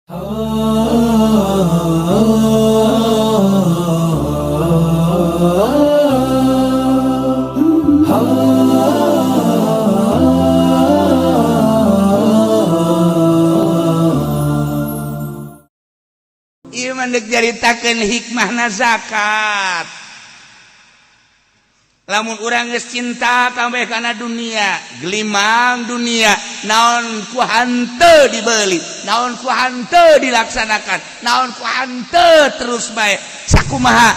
Ieu mah deuk nyaritakeun hikmahna zakat. Lamun urang geus cinta tambah kana dunia, gelimang dunia, naon ku hanteu dibeli, naon ku hanteu dilaksanakan, naon ku hanteu terus bae sakumaha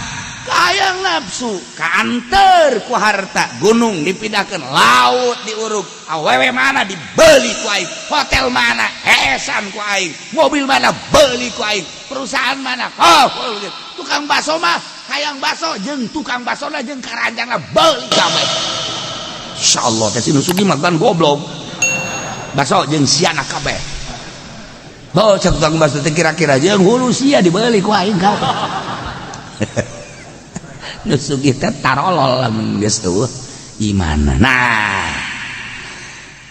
hayang nafsu kaanter ku harta, gunung dipindahkan, laut diuruk, awewe mana dibeli ku aing, hotel mana hesan ku aing, mobil mana beli ku aing, perusahaan mana, oh, tukang bakso mah hayang bakso jeung tukang bakso lah jeung karanjang lah beli kabeh. Insyaallah teh si nu sugih mah kan goblok, bakso jeung siana kabeh. Oh, cek tukang bakso teh kira-kira jeung hulu sia dibeli ku aing kabeh. Nu sugih teh tarolol lamun geus eueuh iman. Nah,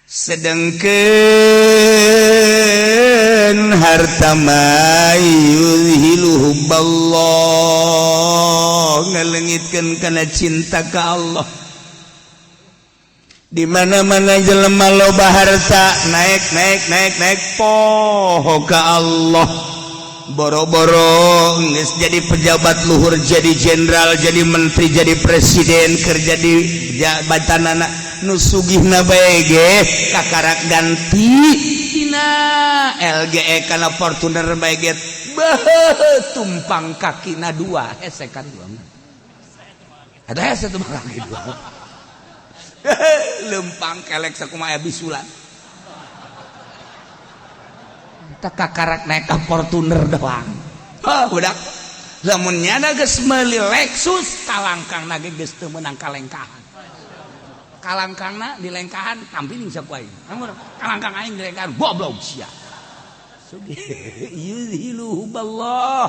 sedengkeun harta mah yuzhilu hubballah, ngalengitkeun kana cinta ka Allah. Di mana-mana jelema loba harta naik naik naik naik poho ka Allah. Boro-boro geus jadi pejabat luhur, jadi jenderal, jadi menteri, jadi presiden, kerja di jabatanana, nu sugihna bae ge kakarak ganti tina LGE kana Fortuner bae ge, beuh, tumpang kakina dua hese kan, dua ada hese tumpang kaki dua, lempang kelek sakumaha bisulan. Tak kakarak naik ka Fortuner doang. Hah, budak, lamun nyana geus meuli Lexus, kalangkang ge geus teu meunang kalengkahan. Kalangkangna dilengkahan tampiling saku aing. Kalangkang aing dilengkahan, goblok sia. Yuzhilu hubballah,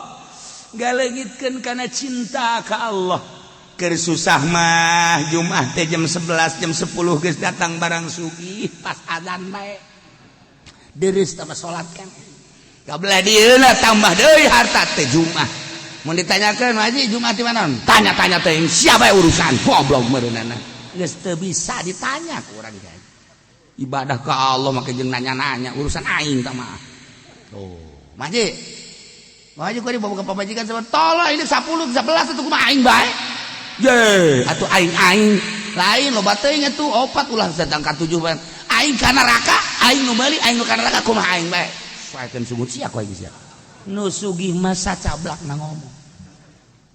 galeungitkeun kana cinta ka Allah. Keur susah mah Jumat teh jam 11, jam 10 geus datang barang sugih, pas azan bae deres tambah salat kan. Kabelah dieuna tambah deui harta teh Jumat. Mun ditanyakeun, "Haji, Jumat di mana?" Tanya-tanya teh siapa urusan, goblok meureunana. Geus teu bisa ditanya ku urang ge. Ibadah ka Allah make jeung nanya-nanya urusan aing tah mah. Oh, Maji. Maji kok dibawa ke pamajikan sama tolong ini 10 11 itu kumaha aing bae. Ye, atuh aing-aing lain loba teuing atuh opat ulah datang ka 7 bae. Aing ka neraka, aing nu meuli, aing nu ka neraka kumaha aing bae. Saekeun sungut sia ku aing sia. Nu sugih mah sacablak na ngomong.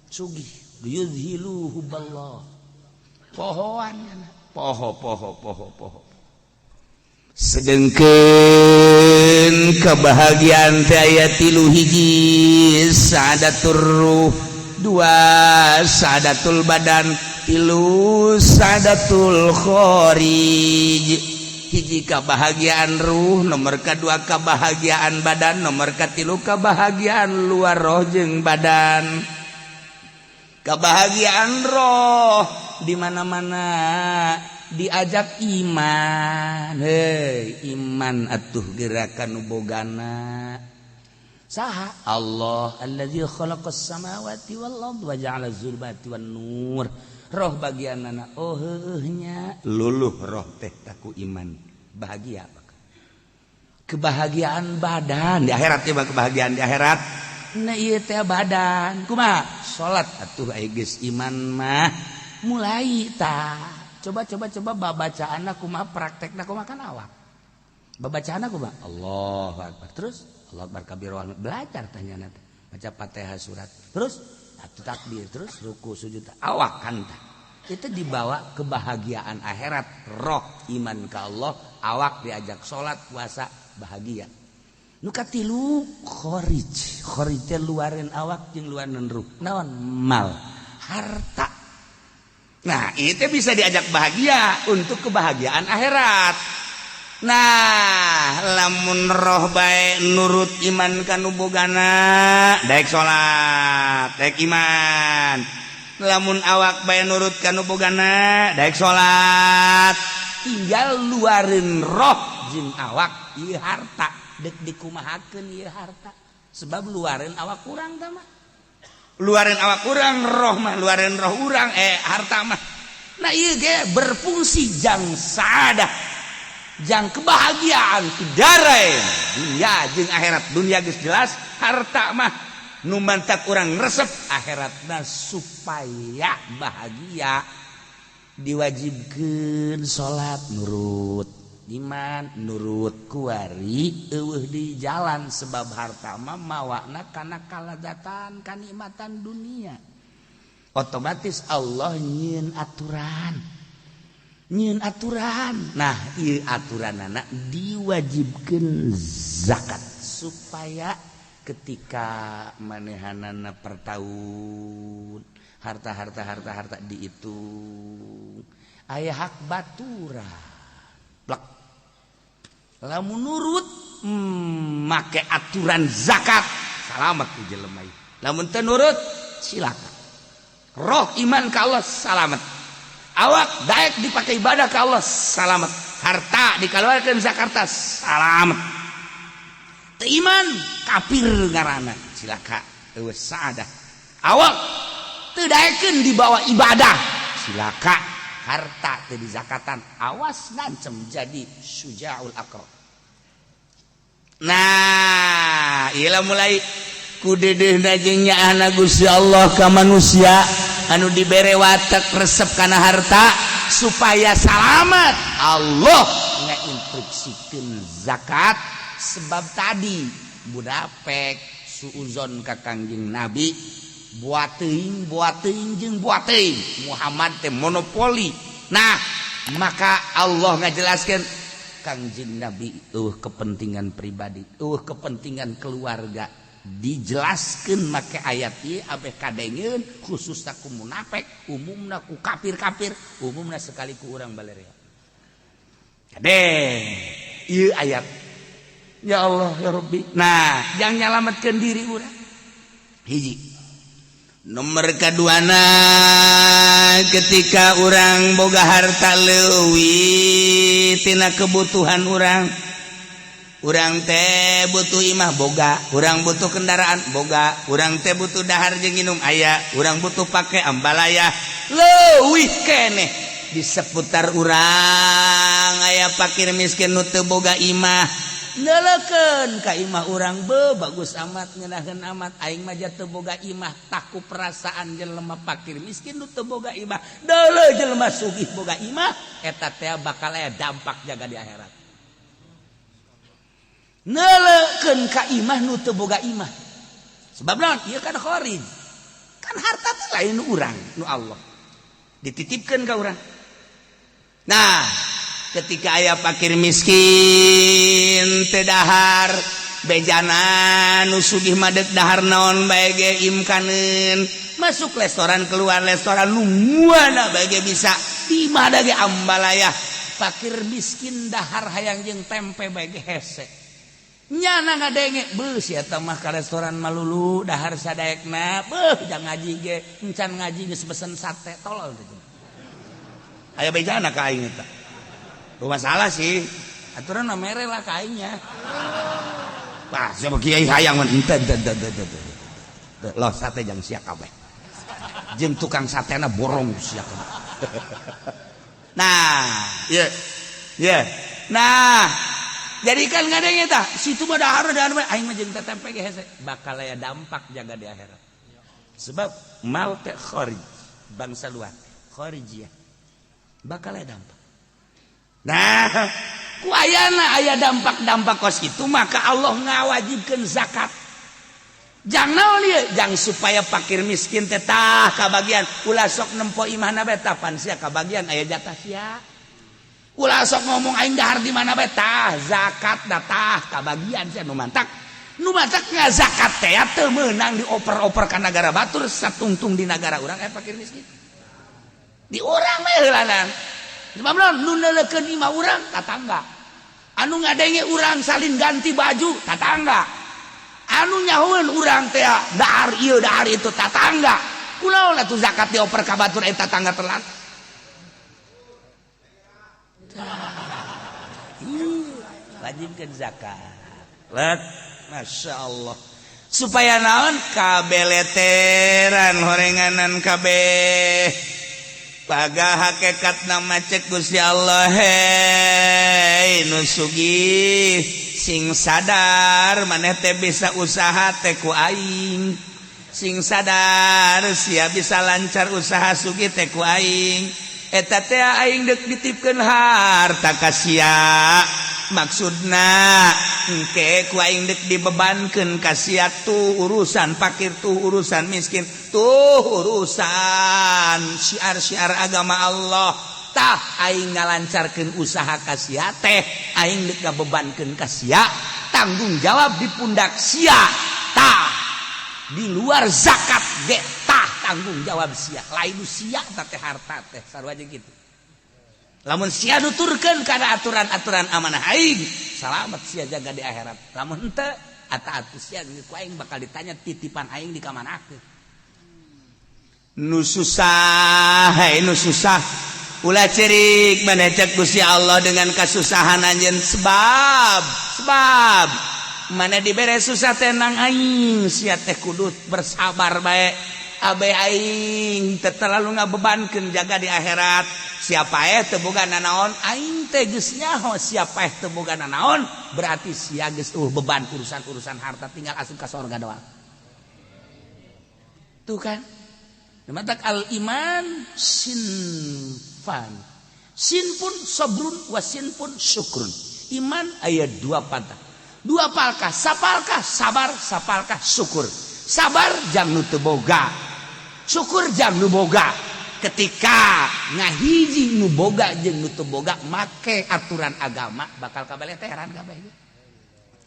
Sugih yuzhilu hubballah. Pohoan poho poho poho poho. Sedengkeun kebahagiaan teh aya tilu: hiji sadatur ruh, dua sadatul badan, tilu sadatul kharij. Hiji kebahagiaan ruh, nomor kedua kebahagiaan badan, nomor katilu kebahagiaan luar roh jeung badan. Kebahagiaan roh di mana-mana diajak iman. Hei, iman atuh gerakan bogana saha? Allah allazi khalaqas samawati wal ard wa ja'ala zulumati wan nur. Roh bagianana, oh heueuhnya luluh roh teh taku iman bahagia. Kebahagiaan badan di akhirat ya, kebahagiaan di akhirat. Nah, ieu teh badan kumaha? Salat atuh aya geus iman mah mulai ta coba coba coba babacaan kumaha, praktekna kumaha kan awak babacaan kumaha? Allahu akbar, terus Allah akbar kabir, belajar tanya nanti baca Fatihah, surat, terus atuh takbir, terus ruku, sujud, awak kan tah itu dibawa kebahagiaan akhirat. Roh iman ke Allah, awak diajak salat, puasa, bahagia. Nu katilu kharij. Kharij teh luarin awak jeung luarin ruh. Naon? Mal, harta. Nah, itu bisa diajak bahagia untuk kebahagiaan akhirat. Nah, lamun roh bae nurut iman kanu bogana, daek salat, daek iman. Lamun awak bae nurut kanu bogana, daek salat, tinggal luarin roh jeung awak. Ieu harta dek dikumahakeun ieu harta. Sebab luareun awak urang tah mah. Luareun awak urang roh mah, luareun roh urang harta mah. Nah, ieu ge berfungsi jang saadah, jang kebahagiaan tidarain dunia jeung akhirat. Dunia geus jelas harta mah nu mantak urang resep, akhiratna supaya bahagia diwajibkeun salat nurut, iman nurut, kuari eueuh di jalan, sebab harta mah mawana kana kalazatan, kanikmatan dunia. Otomatis Allah nyieun aturan, nyieun aturan. Nah, ieu aturanana diwajibkeun zakat supaya ketika manehanana per tahun harta-harta harta-harta dihitung, aya hak batura plek. Lamun nurut make aturan zakat, salamet ku jelema ieu. Lamun teu nurut, silakan. Roh iman ka Allah salamet, awak daek dipakai ibadah ka Allah salamet, harta dikeluarkan zakat salamet. Teu iman, kafir ngaranna, cilaka, eueuh saadah. Awak teu daekeun dibawa ibadah, cilaka. Harta teu dizakatan, awas ngancem jadi syujaul aqra. Nah, ieu mulai ku deudeuhna jeung nyaahna Gusti Allah ka manusia anu dibere watek resep kana harta. Supaya salamat, Allah ngainstruksikeun zakat, sebab tadi budapek suuzon ka Kangjeng Nabi, buat teuing, buat teuing jeung buat teuing, Muhammad teh monopoli. Nah, maka Allah ngajelaskeun Kangjeng Nabi eueuh kepentingan pribadi, eueuh kepentingan keluarga, dijelaskan make ayat ieu abeh kadengeun, khususna ku munafik, umumna ku kafir-kafir, umumna sekali ku urang balerea. Kadeng ieu ayat, ya Allah ya Rabbi. Nah, jang nyalametkeun diri urang hiji. Nomor kaduana, ketika urang boga harta leuwih tina kebutuhan urang, urang teh butuh imah boga, urang butuh kendaraan boga, urang teh butuh dahar jeung minum aya, urang butuh pakai ambalaya, leuwih keneh di seputar urang aya fakir miskin nu teu boga imah, neuleukeun ka imah urang, be bagus amat, ngeunaheun amat, aing mah teu boga imah. Taku perasaan jelema fakir miskin nu teu boga imah, deuleu jelema sugih boga imah, eta teh bakal aya dampak jaga di akhirat. Neuleukeun ka imah nu teu boga imah, sebab naon? Ieu kan kharij, kan harta teh lain urang, nu Allah dititipkeun ka urang. Nah, ketika aya fakir miskin teu dahar, bejana nu sugih mah dek dahar naon bae ge imkaneun, masuk restoran, keluar restoran, nu muana bae ge bisa, di mana ge ambalaya. Fakir miskin dahar hayang jeung tempe bae ge hese. Nyana ngadenge, beuh, si eta mah ka restoran malulu, dahar sadaekna, beuh, jang ngaji ge encan ngaji geus pesen sate. Tolol teh. Aya bejana ka aing eta. Rumah salah sih, aturan mah mere lah ka aingnya. Wah, siapa kiai hayang mah henteu, henteu, henteu, henteu, henteu. Loh, sate jang sia kabeh. Jeung tukang satena borong sia kabeh. Nah, ye. Ye. Nah, jadi kan ngadenge tah, situ mah dahar dahar, aing mah jeung tempe ge hese, bakal aya dampak jaga di akhirat. Sebab mal teh kharij, bangsa luar, kharijiyah. Bakal aya dampak. Nah, ku ayana aya dampak-dampak kos itu, maka Allah ngawajibkeun zakat. Jang naon ieu? Jang supaya fakir miskin teh tah kabagian, ulah sok nempo imahna bae, tah pan sia kabagian, aya jatah sia. Ulah sok ngomong aing dahar di mana bae, tah zakat da tah kabagian sia. Nu mantak, nu mantak ngazakat teh teu meunang dioper-oper ka nagara batur, satungtung di nagara urang aya fakir miskin. Di urang we heulanan. Sebab naon? Nu neuleukeun imah urang tatangga. Anu ngadenge urang salin ganti baju tatangga. Anu nyahoeun urang teh dahar ieu dahar itu tatangga. Kunaon atuh zakat dioper ka batur, eta tatangga telat? Wajibkan zakat. Let, Masya Allah. Supaya naon? Kabeleteran horenganan kabeh. Paga hakekat nama cek Gusti Allah, hei nu sugih, sing sadar maneh teh bisa usaha teh ku aing. Sing sadar sia bisa lancar usaha sugih teh ku aing. Eta teh aing deuk ditipkeun harta ka sia. Maksudna engke ku aing deuk dibebankeun ka sia tuh urusan fakir, tuh urusan miskin, tuh urusan syiar-syiar agama Allah. Tah, aing ngalancarkeun usaha ka sia teh aing deuk ngabebankeun ka sia, tanggung jawab di pundak sia. Tah, di luar zakat ge tah tanggung jawab sia, lain sia teh harta teh sarua jeung kitu. Lamun sia nuturkeun kana aturan-aturan amanah aing, salamet sia jaga di akhirat. Lamun henteu, ata atuh sia ku aing bakal ditanya titipan aing di kamanakeun. Nu susah, hei nu susah, ulah cerik maneh cek Gusti Allah dengan kasusahan anjeun, sebab mana dibere susah tenang aing, sia teh kudu bersabar bae. Abe aing teu terlalu ngabebankeun jaga di akhirat. Siapa eh teu boga nanaon, aing teh geus nyaho. Siapa eh teu boga nanaon, berarti sia geus beban urusan-urusan harta, tinggal asup ka sorga doang. Tuh kan. Matak al iman sinfan, sinfun sabrun wa sinfun syukrun. Iman aya dua patah, dua palkah. Sapalkah sabar, sapalkah syukur. Sabar jang nu teu boga, syukur jang nu boga. Ketika ngahiji nu boga jeung nu teu boga make aturan agama, bakal kabeleteran kabeh.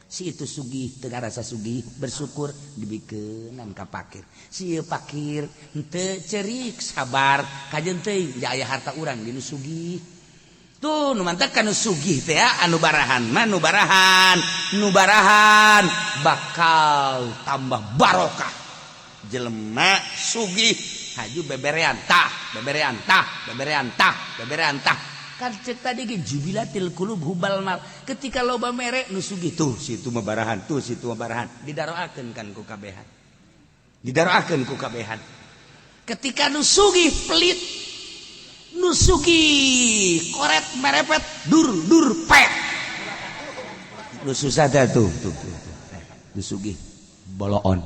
Si itu sugih teu ngarasa sugih, bersyukur, dibikeunan ka pakir. Si ieu pakir henteu cerik, sabar, kajeun teuing aya harta urang di nu sugih. Tuh nu mantak nu sugih teh anu barahan mah, nu barahan, nu barahan bakal tambah barokah. Jelema sugih haju beberean tah, beberean tah, beberean tah, beberean tah. Kan cek tadi ge jubilatil qulub hubbal mal. Ketika loba mere nu sugih tuh, situ mah barahan tuh, situ mah barahan, didaroakeun kan ku kabehan, didaroakeun ku kabehan. Ketika nu sugih pelit, nu sugih koret merepet dur dur pet, nu susah teh tuh tuh tuh, tuh. Nu sugih boloon,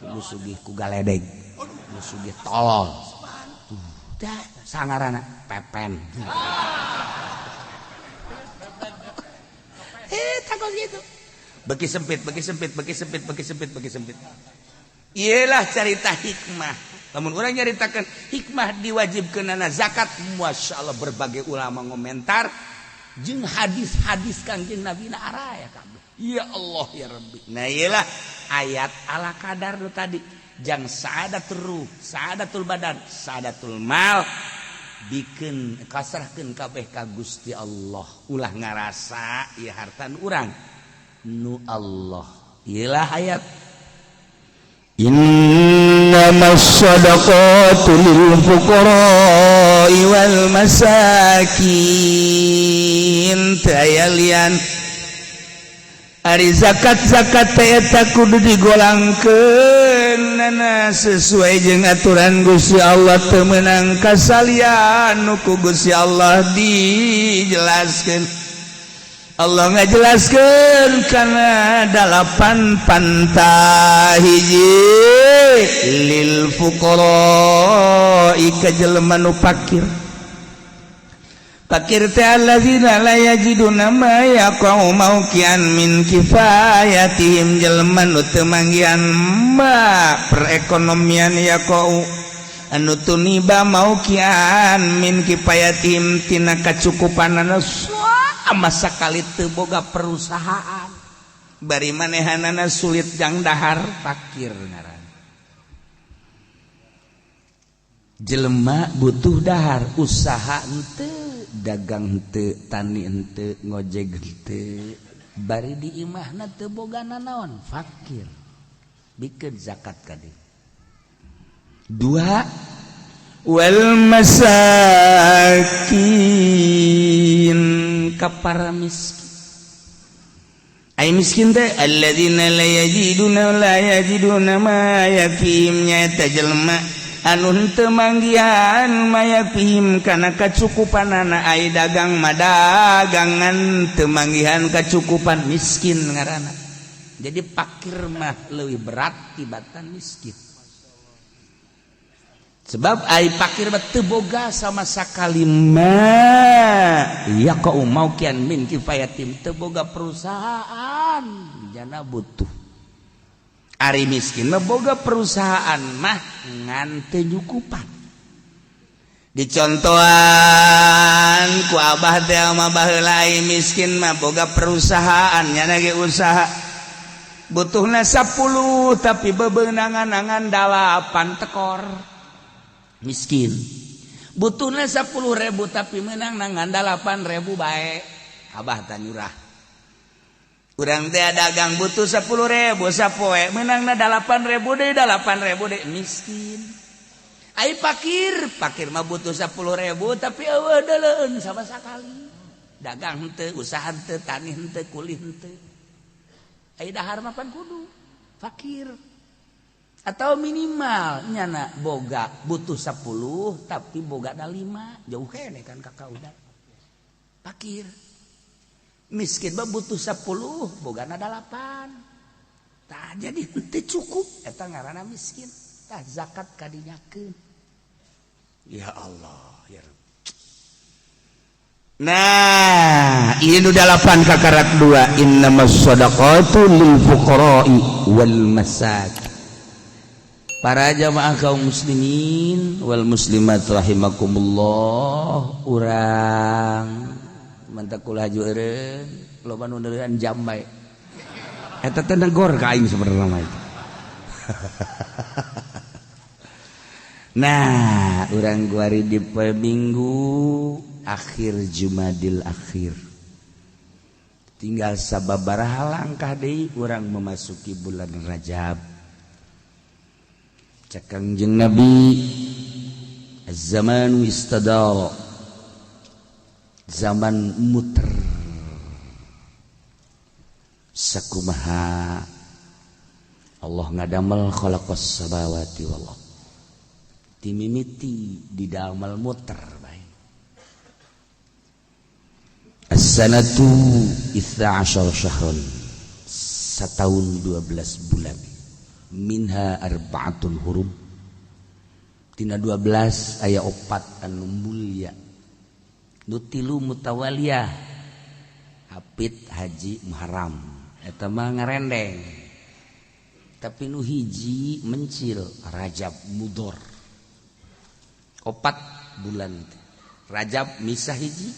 nu sugih ku galedeg, nu sugih tolol tuh dah sangarana pepen. Takut gitu, bagi sempit, bagi sempit, bagi sempit, bagi sempit, bagi sempit. Iyalah cerita hikmah. Lamun orang nyaritakan hikmah diwajibkeunana zakat, masya Allah berbagai ulama ngomentar jeung hadis-hadis Kangjeng Nabi na araya kabeh. Ya Allah ya Rabbi. Nah, iyalah ayat ala kadar nu tadi jang saadatul ruh, saadatul badan, saadatul mal, bikin kasrahkeun kabeh ka Gusti Allah. Ulah ngarasa ieu harta nu urang, nu Allah. Iyalah ayat innamas shadaqatu lil fuqara'i wal masakin. Teu aya lian. Ari zakat-zakat teh eta kudu digolangkeun sesuai jeung aturan Gusti Allah, teu meunang kasalian nu ku Gusti Allah dijelaskeun. Allah ngajelaskeun kana dalapan pantah. Hiji, lil fuqara, ka jelema nu fakir. Fakir teh alladzina la yajiduna ma yaqau mauqian min kifayatihim, jelema nu teu manggihan ma perekonomian, yaqau anu tuniba mauqian min kifayatihim tina kacukupanana. Sama sakali teu boga perusahaan, bari manehanana sulit jang dahar, fakir ngaran. Jelema butuh dahar, usaha henteu, dagang henteu, tani henteu, ngojek henteu, bari di imahna teu boga nanaon, fakir. Bikin zakat ka dieu. Dua, wal masakin, ka para miskin. Ai miskin teh alladzina la yajiduna ma yakfihim, nyaeta jelema anu henteu manggihan ma yakfihim kana kacukupanana. Ai dagang mah dagangan teu manggihan kacukupan, miskin ngaranna. Jadi pakir mah leuwih berat tibatan miskin, sebab ai pakir mah teu boga sama sakali ma yaqau mauqian min kifayatim, teu boga perusahaan jana butuh. Ari miskin mah boga perusahaan mah ngan teu nyukupan. Dicontohan ku abah teh mah, baheula miskin mah boga perusahaan nyana ge usaha, butuhna 10 tapi bebenangan-angan 8 tekor, miskin. Butuhna 10.000 tapi menang nangan 8.000 bae, abah tanyurah. Urang teh dagang butuh 10.000 sapoe, menangna 8.000 deui, 8.000 deui, miskin. Ai pakir, pakir mah butuh 10.000 tapi euweuh deuleueun sama sakali, dagang henteu, usaha henteu, tani henteu, kuli henteu. Ai dahar mah pan kudu fakir atau minimal nyana boga butuh 10 tapi boga da 5, jauh kene kan kakak udah fakir. Miskin mah butuh 10, bogana 8, tah jadi henteu cukup, eta ngaranna miskin. Tah, zakat kadinyakeun. Ya Allah, ya Rabb. Nah, ini nu dalapan kakarak dua, innamas shadaqatu lil fuqara'i wal masakin. Para jamaah kaum muslimin wal muslimat rahimakumullah, urang mantak kula haju eureun loba nu neuleuan jam bae. Eta teh negor ka aing sebenarnya mah itu. Nah, urang guari di poe Minggu akhir Jumadil akhir, tinggal sababaraha langkah deui urang memasuki bulan Rajab. Cek Kangjeng Nabi, "Az-zamanu istadara," zaman muter. Sakumaha Allah ngadamel khalaqas samawati wal ardh, timimiti didamel muter bae. As-sanatu 12 syahron, setahun 12 bulan, minha arba'atun hurum, tina 12 aya opat anu mulia, nu tilu mutawaliyah, Hapit, Haji, Muharram, eta mah ngarendeng, tapi nu hiji mencil, Rajab Mudor. Opat bulan Rajab misah hiji,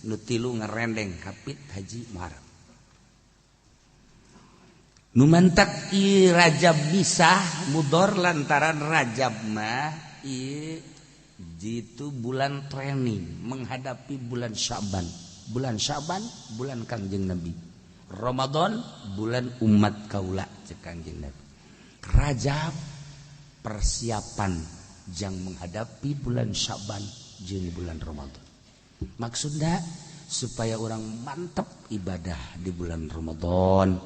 nu tilu ngarendeng, Hapit, Haji, Muharram. Nu mantak i Rajab misah Mudor lantaran Rajab mah ieu jitu bulan training menghadapi bulan Syaban. Bulan Syaban bulan Kangjeng Nabi, Ramadan bulan umat kaula cek Kangjeng Nabi. Rajab persiapan jang menghadapi bulan Syaban jeung bulan Ramadan. Maksudnya supaya orang mantap ibadah di bulan Ramadan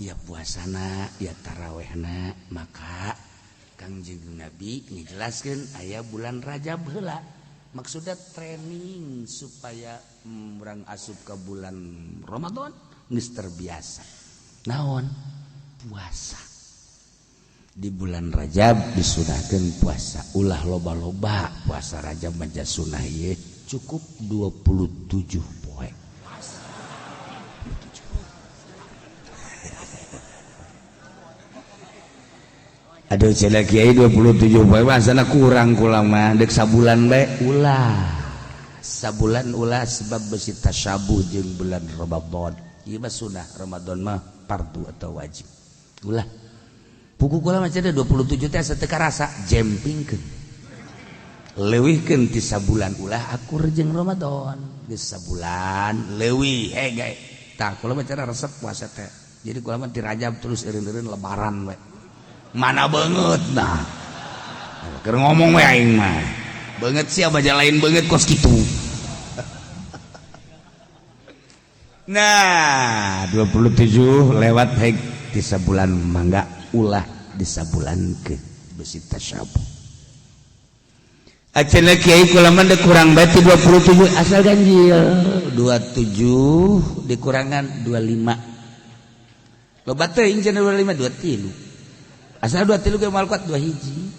ya, puasana ya, tarawehna. Maka Kangjeng Nabi ngejelaskeun aya bulan Rajab heula, maksudnya training supaya orang asup ke bulan Ramadan geus terbiasa naon puasa. Di bulan Rajab disunahkeun puasa, ulah loba-loba puasa Rajab mah, sunah ieu cukup 27 poe. Aduh, cenah kiai, 27 poe mah asana kurang, kula mah dek sabulan bae. Ulah sabulan, ulah, sebab besi tasyabuh jeung bulan Ramadan. Ieu mah sunah, Ramadan mah fardu atau wajib. Ulah buku kula mah cenah 27 teh asa teu karasa, jempingkeun, leuwihkeun ti sabulan, ulah akur jeung Ramadan, geus sabulan leuwih hege. Tah, kula mah cenah resep puasa teh, jadi kula mah di Rajab terus eureun-eureun lebaran we. Mana banget, nah keur ngomong we aing mah banget sia baja lain banget kos kitu. Nah, 27 lewat hek di sabulan mangga ulah di sabulan ke besi tasyabuh. Acenah kiai kula mah kurang berarti 27 asal ganjil. 27 dikurangan 25. Loba teuing cenah 25 23. Asal 23 ge moal kuat 2 hiji.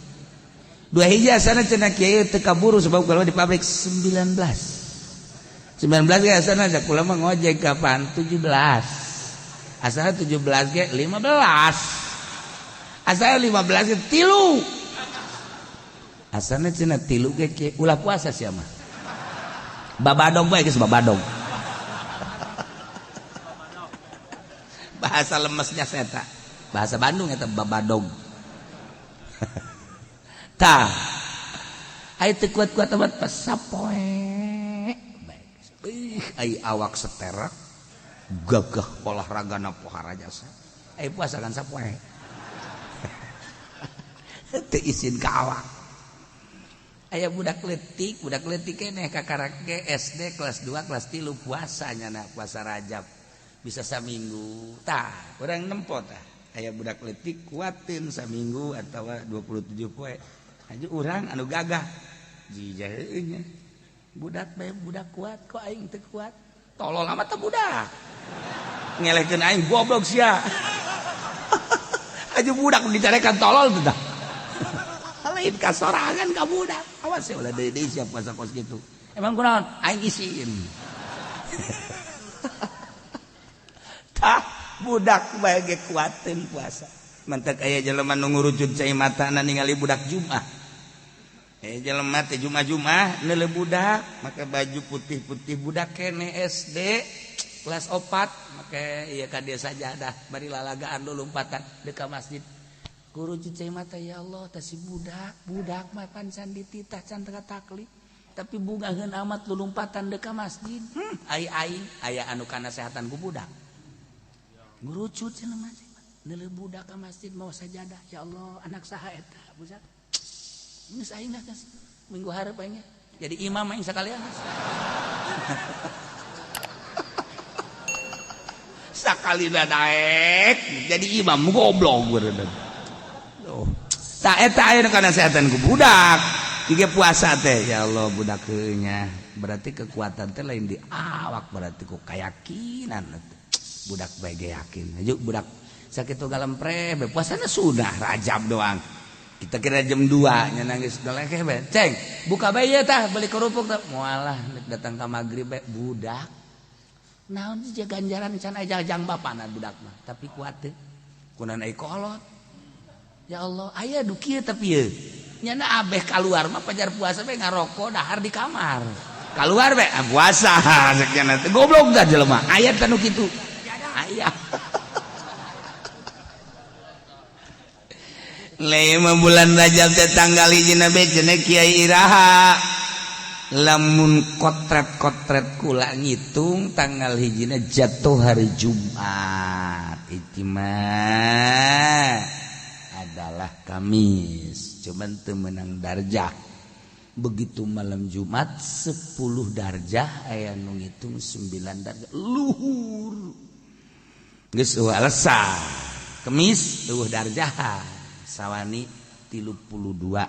2 hiji asalna cenah kiai teu kaburu sebab kalau di pabrik 19. 19 ge asalna kula mah ngojek kapan 17. Asalna 17 ge 15. Asalna 15 ge 3. Asalna cenah 3 ge ulah puasa sia mah. Babadog bae geus babadog. Bahasa lemesnya seta. Bahasa Bandung eta babadog. Tah. Ai teu kuat-kuat amat pas sapoe. Baik. Ai awak seterak gagah olahragana pohara jasa. Ai puasa kan sapoe. Teu isin ka awak. Aya budak leutik keneh kakarak ge SD kelas 2 kelas 3 puasa nyana puasa Rajab. Bisa saminggu. Tah, urang nempo tah. Aya budak leutik kuatin saminggu atawa 27 poe. Aju urang anu gagah. Jijah heueuh nya. Budak bae budak kuat kok aing teu kuat. Tolol amat teh budak. Ngelehkeun aing goblok sia. Aju budak dicarekan tolol teh dah. Lain kasorangan ka budak. Awas ya ulah deui siap puasa kos kitu. Emang kunaon? Aing isin. Tah budak bae ge kuateun puasa. Mantak aya jelema nu ngurucud cai matana ningali budak Jumat. Jelema teh Jumat-Jumat neuleuh budak make baju putih-putih budak kene SD kelas 4 make ieu ka dieu sajadah bari lalagaan lulumpatan deuk ka masjid. Guru cai mata ya Allah teh si budak budak mah pan can dititah can taklif tapi bungaheun amat lulumpatan deuk ka masjid. Ai aing aya anu kanasehatan ku budak. Ngurucut cenah masjid. Neuleuh budak ka masjid mau sajadah ya Allah anak saha eta budak. Geus aing lah minggu hareup aing jadi imam aing sakalian. Sakalina daek jadi imam goblok beureunan. Oh. Tak eta aya kanasehatan ku budak. Ieu puasa teh ya Allah budak heueuh nya. Berarti kekuatan teh lain di awak berarti ku kayakinan. Budak bae ge yakin. Aju budak sakitu galempre be puasana sudah Rajab doang. Kita kira jam 2 nya nangis dolekeh bae. Ceng, buka bae ieu tah beli kerupuk tah. Moalah datang ka magrib bae budak. Naon sih ganjaran can aya jang bapana budak mah, tapi kuat teh. Kunan ai kolot. Ya Allah, aya du kieu tapi ieu. Nyana abeh kaluar mah pajar puasa bae ngarokok dahar di kamar. Kaluar bae puasa cek nyana teh goblok dah jelema. Aya teh nu kitu. Aya. Lima bulan Rajab teh tanggal hiji nabe cenah Kiai Iraha. Lamun kotret-kotret kula ngitung tanggal hijina jatuh hari Jumat. Ijtima adalah Kamis, cuman teu meunang darjah. Begitu malam Jumat 10 darjah aya nu ngitung 9 darjah luhur. Geus eueuh alasan. Kemis eueuh darjah sawani 32.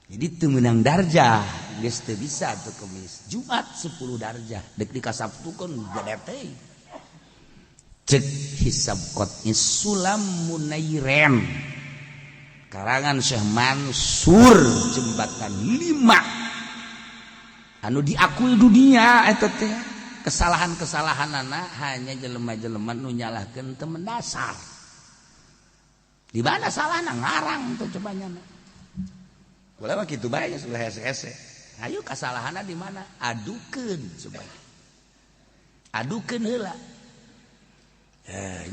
Jadi teu meunang darjah, geus teu bisa tuh Kemis. Jumat 10 darjah, dek dikasabtukeun gede teh. Cek hisab qotnya Sulam Munairen karangan Syekh Mansur jembatan 5 anu diakui dunia eta teh kesalahan-kesalahanana hanya jelema-jelema nu nyalahkeun teu mendasar. Di mana salahna ngarang tuh coba nyana. Kula mah kitu bae geus ulah hese-hese. Ayo kasalahanna di mana? Adukeun coba. Adukeun heula.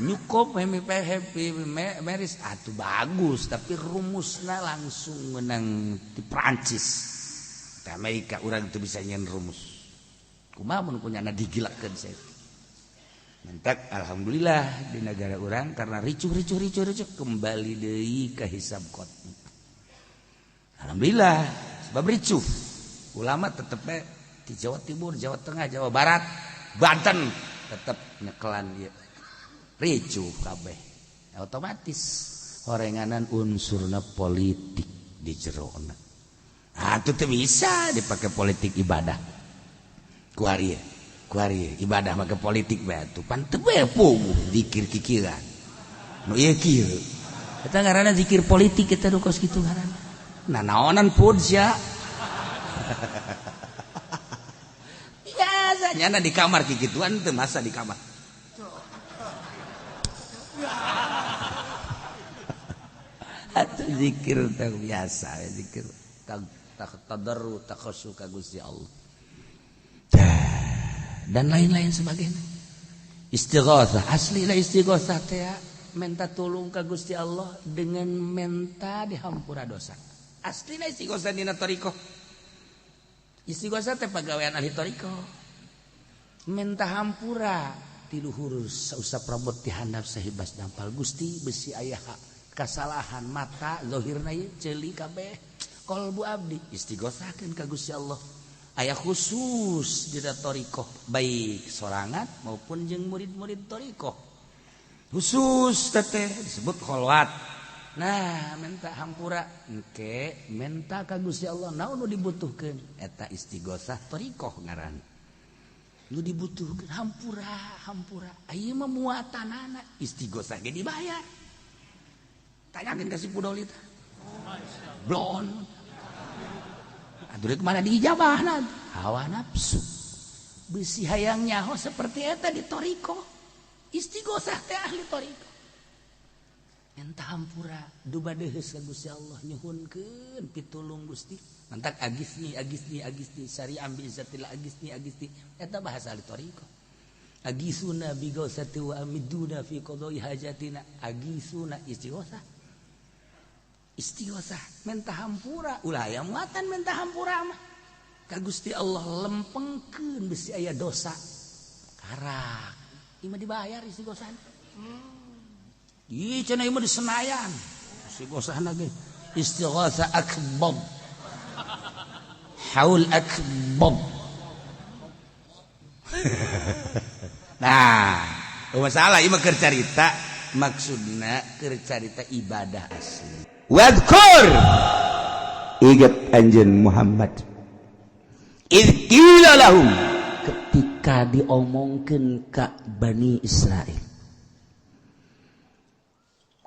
Nyukop happy meris atuh bagus tapi rumusna langsung menang di Prancis di Amerika urang teu bisa nyen rumus kumaha mun kunyana digilakeun saya mentak alhamdulillah di negara urang karena ricuh kembali deui ka hisab qotni alhamdulillah sebab ricuh ulama tetep di Jawa Timur, Jawa Tengah, Jawa Barat, Banten Tetep nyekelan ieu. Ricuh kabeh. Otomatis horenganan unsurna politik di jerona. Ah, itu teu bisa dipakai politik ibadah. Kuari kuari ibadah make politik bae atuh pan teu bae puguh zikir kikiran. Nu ieu kieu. Eta ngaranna zikir politik eta nu kos kitu ngaranna. Nah naonan pun sia. Biasa nyana di kamar kikituan teu masa di kamar. Atuh zikir teh biasa zikir tadarru takhassu ka Gusti Allah. Dan lain-lain sebagainya. Istighatsah asli lah istighatsah teh minta tolong ka Gusti Allah dengan minta dihampura dosa. Asli lah istighatsah dina thariqah. Istighatsah teh pagawean ahli thariqah. Minta hampura ti luhur sausap robot ti handap sahibas dampal Gusti besi aya kasalahan mata zahirna ieu ceuli kabeh qalbu abdi istighosahkeun ka Gusti Allah. Aya khusus dina thariqah baik sorangan maupun jeung murid-murid thariqah. Khusus teteh disebut kholwat. Nah, minta hampura engke minta ka Gusti Allah naon nu dibutuhkeun eta istighosah thariqah ngaran. Nu dibutuhkeun hampura hampura ieu mah muatanana istighosah ge dibayar. Tanyakeun ka si Pudoli tah. Blon. Aduh rek mana diijabahna hawa nafsu. Bisi hayang nyaho seperti eta di thariqah. Istighosah teh ahli thariqah. Minta hampura duba deheus ka Gusti Allah nyuhunkeun pitulung Gusti. Mantak agisni agisni agisni syari'am bi izzatillah agisni agisni eta bahasa ahli thariqah. Agisuna bi ghausati wa amiduna fi qada'i hajatina agisuna istighosah. Istighosah minta hampura ulah aya muatan minta hampura mah ka Gusti Allah lempengkeun besi aya dosa karak ieu mah dibayar istighosahna. Ih cenah ieu mah di Senayan istighosahna ge istighosah akbar haul akbar. Nah masalah ieu mah keur carita maksudna keur carita ibadah asli. Wadkur ingat anjeun Muhammad idz qila lahum ketika diomongkeun ka Bani Israil.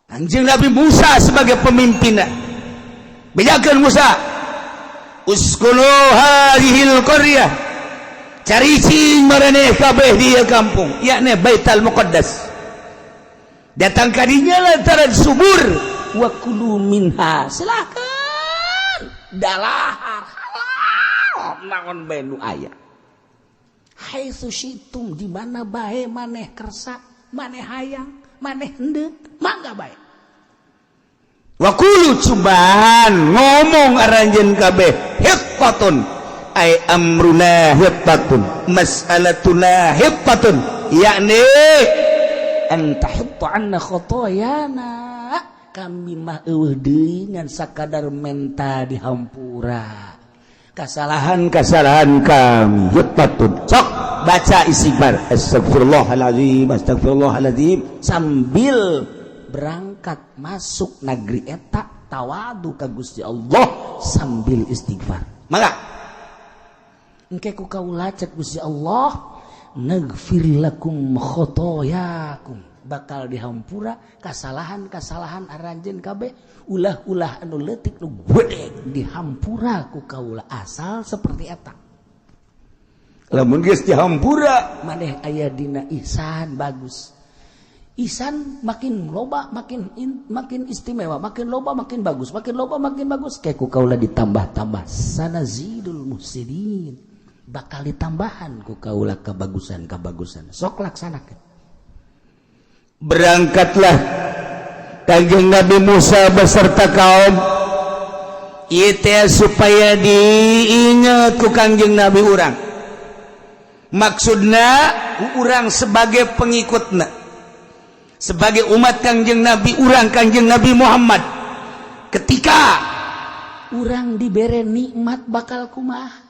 Anjeun Nabi Musa sebagai pemimpinna bejakeun Musa uskunu hadhil qaryah caricing maraneh kabeh di ieu kampung yakni Baitul Muqaddas datang ka dinya lantaran subur wa kulu minha silakan dalahar halal naon bae nu aya haitsu syitum di mana bae maneh kersa maneh hayang maneh hendeuk mangga bae wa kulu cubaan ngomong aranjeun kabeh hiqqatun ay amruna hiqqatun mas'alatuna hiqqatun yakni an tahutta anna khotoyana kami mah eueuh deui ngan sakadar menta dihampura kesalahan-kesalahan kami hiqqatun. Sok baca istighfar astagfirullahalazim astagfirullahalazim sambil berangkat masuk negeri eta tawadu ka Gusti Allah sambil istighfar. Mangga engke ku kaula cek Gusti Allah naghfir lakum khotoyakum bakal dihampura kesalahan-kesalahan aranjeun kabeh ulah-ulah anu leutik nu gede dihampura ku kaula asal seperti eta. Lamun geus dihampura maneh aya dina ihsan bagus. Ihsan makin loba makin istimewa, makin loba makin bagus, makin loba makin bagus kayak ku kaula ditambah-tambah sanazidul muhsinin bakal ditambahan ku kaula kebagusan-kebagusan. Sok laksanakeun. Berangkatlah Kanjeng Nabi Musa beserta kaum ieu teh supaya diingat ku Kanjeng Nabi urang. Maksudna urang sebagai pengikutna, sebagai umat Kanjeng Nabi urang Kanjeng Nabi Muhammad, ketika urang dibere nikmat bakal kumaha?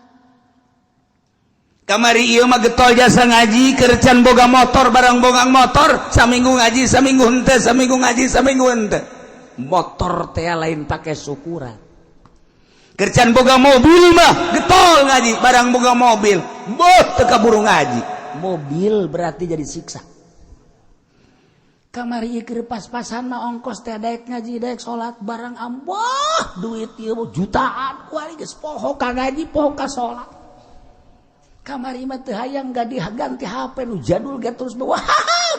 Kamari ieu mah getol jasa ngaji keur can boga motor, barang boga motor saminggu ngaji saminggu henteu, saminggu ngaji saminggu henteu. Motor teh lain pake syukuran. Keur can boga mobil mah getol ngaji, barang boga mobil boh teu kaburu ngaji. Mobil berarti jadi siksa. Kamari ieu pas-pasan mah ongkos teh daek ngaji daek salat, barang amboh duit ieu jutaan kuari geus poho ka ngaji poho ka salat. Kamari mah teu hayang ganti HP nu jadul ge terus wah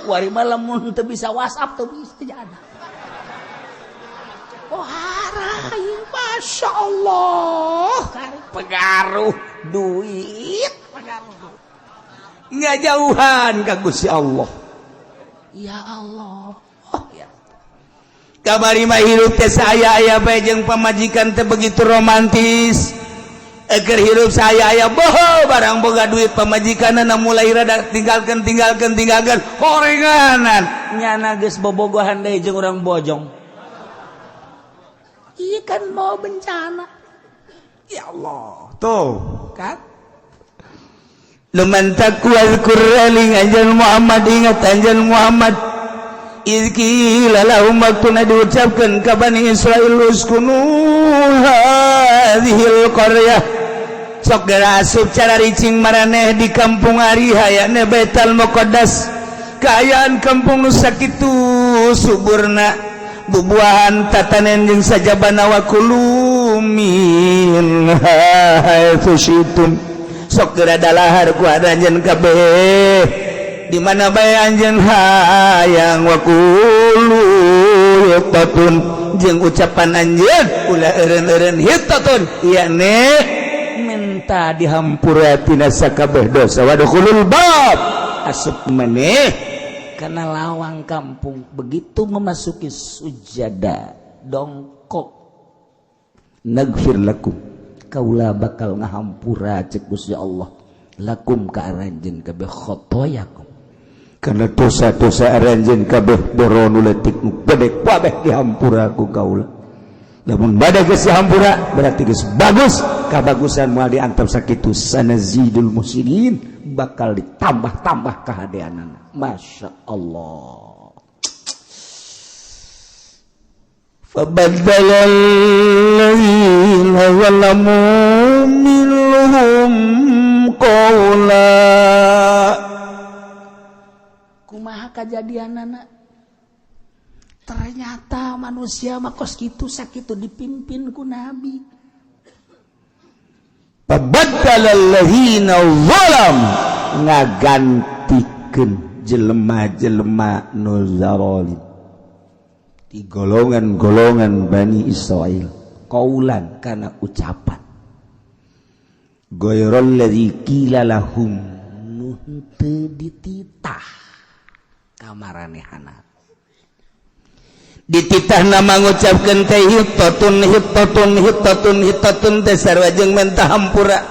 kuari mah lamun teu bisa WhatsApp teu bisa jadi. Oh harai, Masya Allah, pengaruh duit, pengaruh nggak jauhan ka Gusti Allah. Ya Allah, oh ya. Kamari mah hirup teh saya aya bae jeung pamajikan teh begitu romantis. Eger hirup saya aya boho barang boga duit pamajikanna mulai rada tinggalkan tinggalkan tinggalkan horenganan nyana geus bobogohan deui jeung urang bojong. Iya kan mau bencana. Ya Allah, tuh kan. Luman takwa eling anjeun Muhammad, ingat anjeun Muhammad. Idz qila lahum waktuna diucapkeun ka Bani Israil uskunu hadhil qaryah, sok geura asup cara ricing maraneh di kampung Ariha yakni Baitul Muqaddas. Kaayaan kampung nu sakitu suburna bubuahan tatanen jeung sajabana, wa kulu minha haitsu syi'tum, sok geura dalahar ku anjeun kabeh di mana bae anjeun hayang, wa qulu hittatun jeung ucapan anjeun ulah eureun-eureun, hittatun yakni minta dihampura tina sakabeh dosa, wadkhulul bab asup maneh karena lawang kampung. Begitu memasuki sujada dongkok, nagfir lakum kaula bakal ngahampura cek Gusti Allah lakum ka aranjeun kabeh khotoyakum karena dosa-dosa aranjeun kabeh boro nu leutik nu gede kabeh dihampura ku kaula. Lamun bade geus dihampura berarti geus bagus, kabagusan moal diantep sakitu, sanazidul muhsinin bakal ditambah-tambah kahadeanana. Masya Allah. Fabaddala alladzina zalamu minhum qawla. Kumaha kajadianana? Ternyata manusia mah kos kitu sakitu dipimpin ku nabi. Fabaddala alladzina zalam ngagantikeun jelema-jelema nu zalim di golongan-golongan Bani Israel qaulan kana ucapan ghairal ladzi qila lahum nu henteu dititah kamaranehana. Dititah nama ngucapkeun teh hittatun hittatun hittatun hittatun teh sarua jeung menta hampura,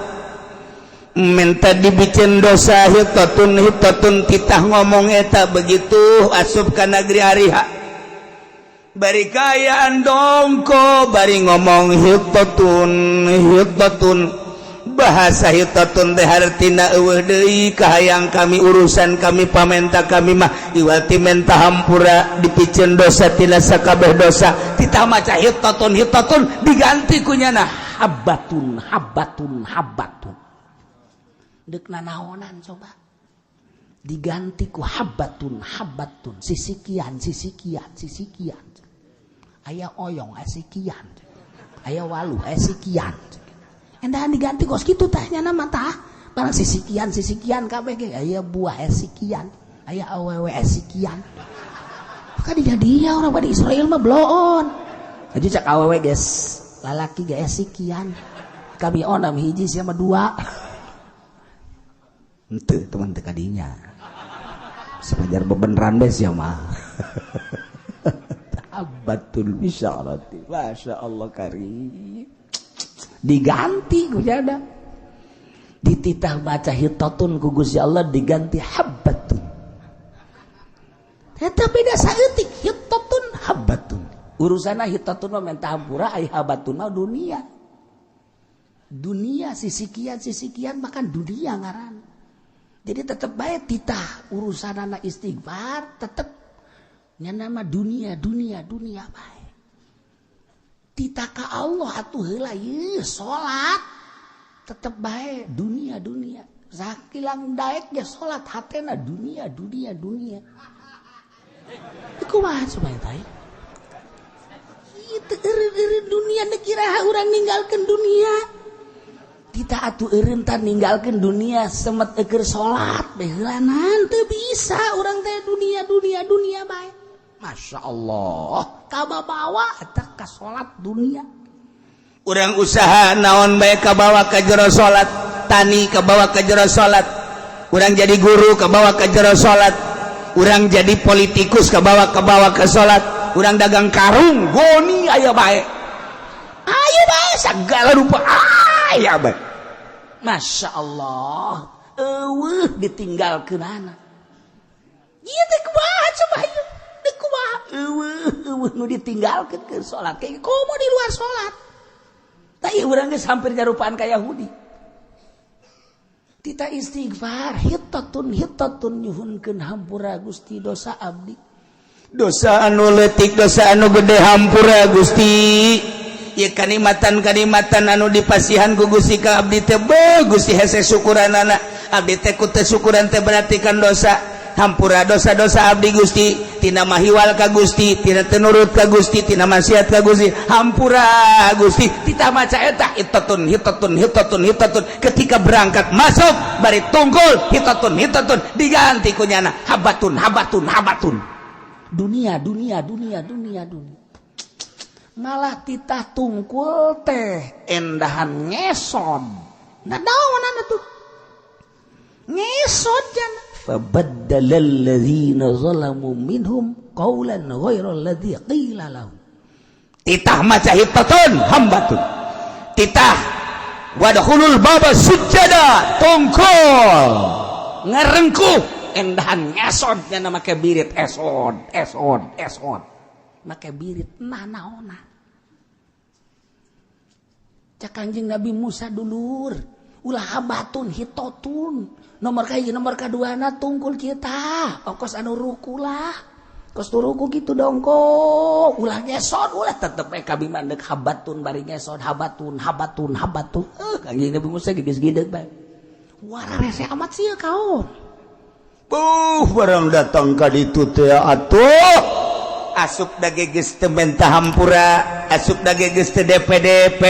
minta dibikin dosa, hittatun hittatun titah ngomong eta. Begitu asup ka negeri Ariha bari kaayaan dongko bari ngomong hittatun hittatun, bahasa hittatun teh hartina eueuh deui kahayang kami, urusan kami, pamenta kami mah iwati menta hampura dipiceun dosa tina sakabeh dosa. Titah maca hittatun hittatun diganti ku nyana habbatun habbatun habbatun. Deuk nanaonan coba diganti ku habbatun habbatun, sisikian sisikian sisikian, aya oyong aya sikian, aya walu aya sikian. Endahan diganti kos kitu tah nyana mah tah barang sisikian sisikian kabeh ge, aya buah aya sikian, aya awewe aya sikian. Maka dia orang pada Israel mah bloon aja cak awewe geus lalaki ge aya sikian, kami onam hiji sia mah dua. Henteu teman teu kadinya sepajar bebeneran bes ya mah. Habbatul bisyarati, Masya Allah karim. Diganti ku jada dititah baca hittatun ku Gusti Allah diganti habbatun. Eta beda saeutik hittatun habbatun. Urusanna hittatun mah menta hampura, ai habbatun mah dunia. Dunia sisikian sisikian bahkan dunia ngaran. Jadi tetep bae titah urusan anak istighfar tetep nya nama dunia dunia dunia bae. Titah ka Allah atuh heula ieu salat tetep bae dunia dunia. Sakilang daek ge salat hatena dunia dunia dunia. Kumaha coba eta? Ieu teh eureun-eureun dunia nu kira urang ninggalkeun dunia. Kita atuh eureun tah ninggalkeun dunia semet eukeur salat bae heulanan teu bisa urang teh dunia dunia dunia bae. Masya Allah, kababawa eta ka salat dunia. Urang usaha naon bae kabawa ka jero salat, tani kabawa ka jero salat, urang jadi guru kabawa ka jero salat, urang jadi politikus kabawa kabawa ke salat, urang dagang karung goni aya bae. Ayo bae segala rupa aya bae. Masya Allah, eueuh ditinggalkeun anak. Ieu teh kumaha coba ieu? Teh kumaha? Eueuh eueuh nu ditinggalkeun ke salat. Kayak komo di luar salat. Tah ieu urang geus hampir nyarupaan ka Yahudi. Tita istighfar, hitatun hitatun nyuhunkeun hampura Gusti dosa abdi. Dosa anu leutik, dosa anu gede hampura Gusti. Ieu kanikmatan-kanikmatan anu dipasihan ku Gusti ka abdi teh beuh Gusti hese syukuranana. Abdi teh ku teu syukuran teh berarti kan dosa. Hampura dosa-dosa abdi Gusti, tina mahiwal ka Gusti, tina teu nurut ka Gusti, tina maksiat ka Gusti. Hampura Gusti. Tita maca eta hitatun hitatun hitatun hitatun ketika berangkat masuk bari tungkul hitatun hitatun diganti ku nyana habatun habatun habatun. Dunia dunia dunia dunia dunia. Malah titah tungkul teh endahan ngesod. Nah naon tuh? Ngesod jana. Fabaddalal ladzina zalamu minhum qawlan ghairal ladzi qila lahum. Titah maca hitatun hambatun. Titah wadkhulul baba sujada tungkul ngarengkuh endahan ngesod jana make birit esod esod esod. Make birit nah naona. Cak Kanjeng Nabi Musa dulur ulah habatun hitotun nomor kahiji nomor kaduana tungkul kita okos anu ruku lah kos tu ruku gitu dongko ulah ngesot ulah tetep bae kami mah deuk habatun bari ngesot habatun habatun habatun Kanjeng Nabi Musa geus gideg bae wara rese amat sih kaum. Buh barang datang ka ditu teh atuh asup dage geus teu menta hampura, asup dage geus teu DPDP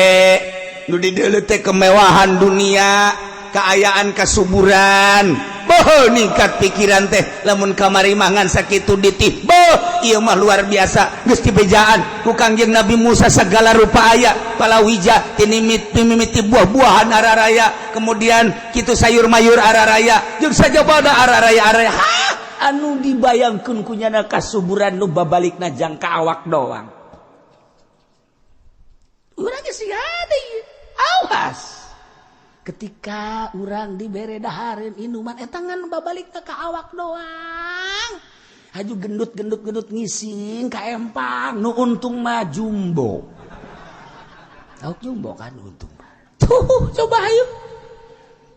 nu dideuleu teh kemewahan dunia, kaayaan kasuburan. Boh ningkat pikiran teh lamun kamari mah ngan sakitu ditih. Boh ieu mah luar biasa geus dibejaan ku Kangjeng Nabi Musa segala rupa aya, palawija tinimit mimiti buah-buahan araraya, kemudian kitu sayur mayur araraya, jeung sajabana araraya araraya. Hah, anu dibayangkeun ku nyana kasuburan nu babalikna jangka awak doang. Urang geus ada ieu. Awas. Ketika urang dibere dahareun inuman eta ngan babalikna ka awak doang. Haju gendut gendut gendut ngising ka empang nu untung mah jumbo. Tahu jumbo kan untung. Tuh coba ayo.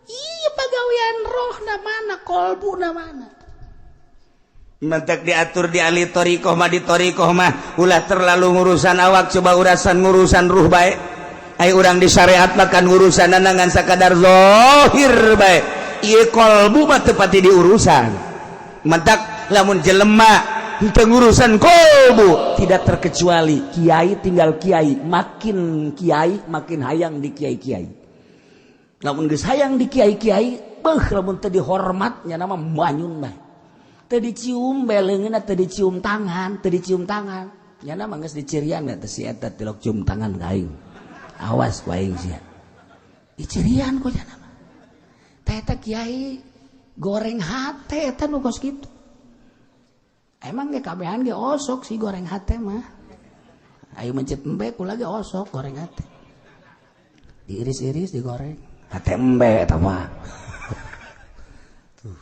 Iya pagawean roh na mana kolbu na mana. Mentek diatur di ahli thoriqoh mah di thoriqoh mah ulah terlalu ngurusan awak, coba urusan ngurusan ruh bae. Ai urang di syariat makan urusan ngan sakadar zahir bae. Ieu kolbu mah teu pati diurusan. Mentak lamun jelema henteu ngurusan kolbu tidak terkecuali kiai tinggal kiai, makin kiai makin hayang di kiai-kiai. Lamun geus hayang di kiai-kiai, beuh lamun teu dihormat nya nama manyun bae. Teu dicium beleungeunna, teu dicium tangan, teu dicium tangan. Nya nama geus dicirian teh si eta tilok cium tangan ka aing. Awas ku aing sia. Dicirian ku nya nama. Teh eta kiai goreng hate eta nu kos kitu. Emang ge kabehan ge osok sih goreng hate mah. Ayo mencet embe kula ge osok goreng hate. Diiris-iris digoreng. Hate embe eta mah. Tuh.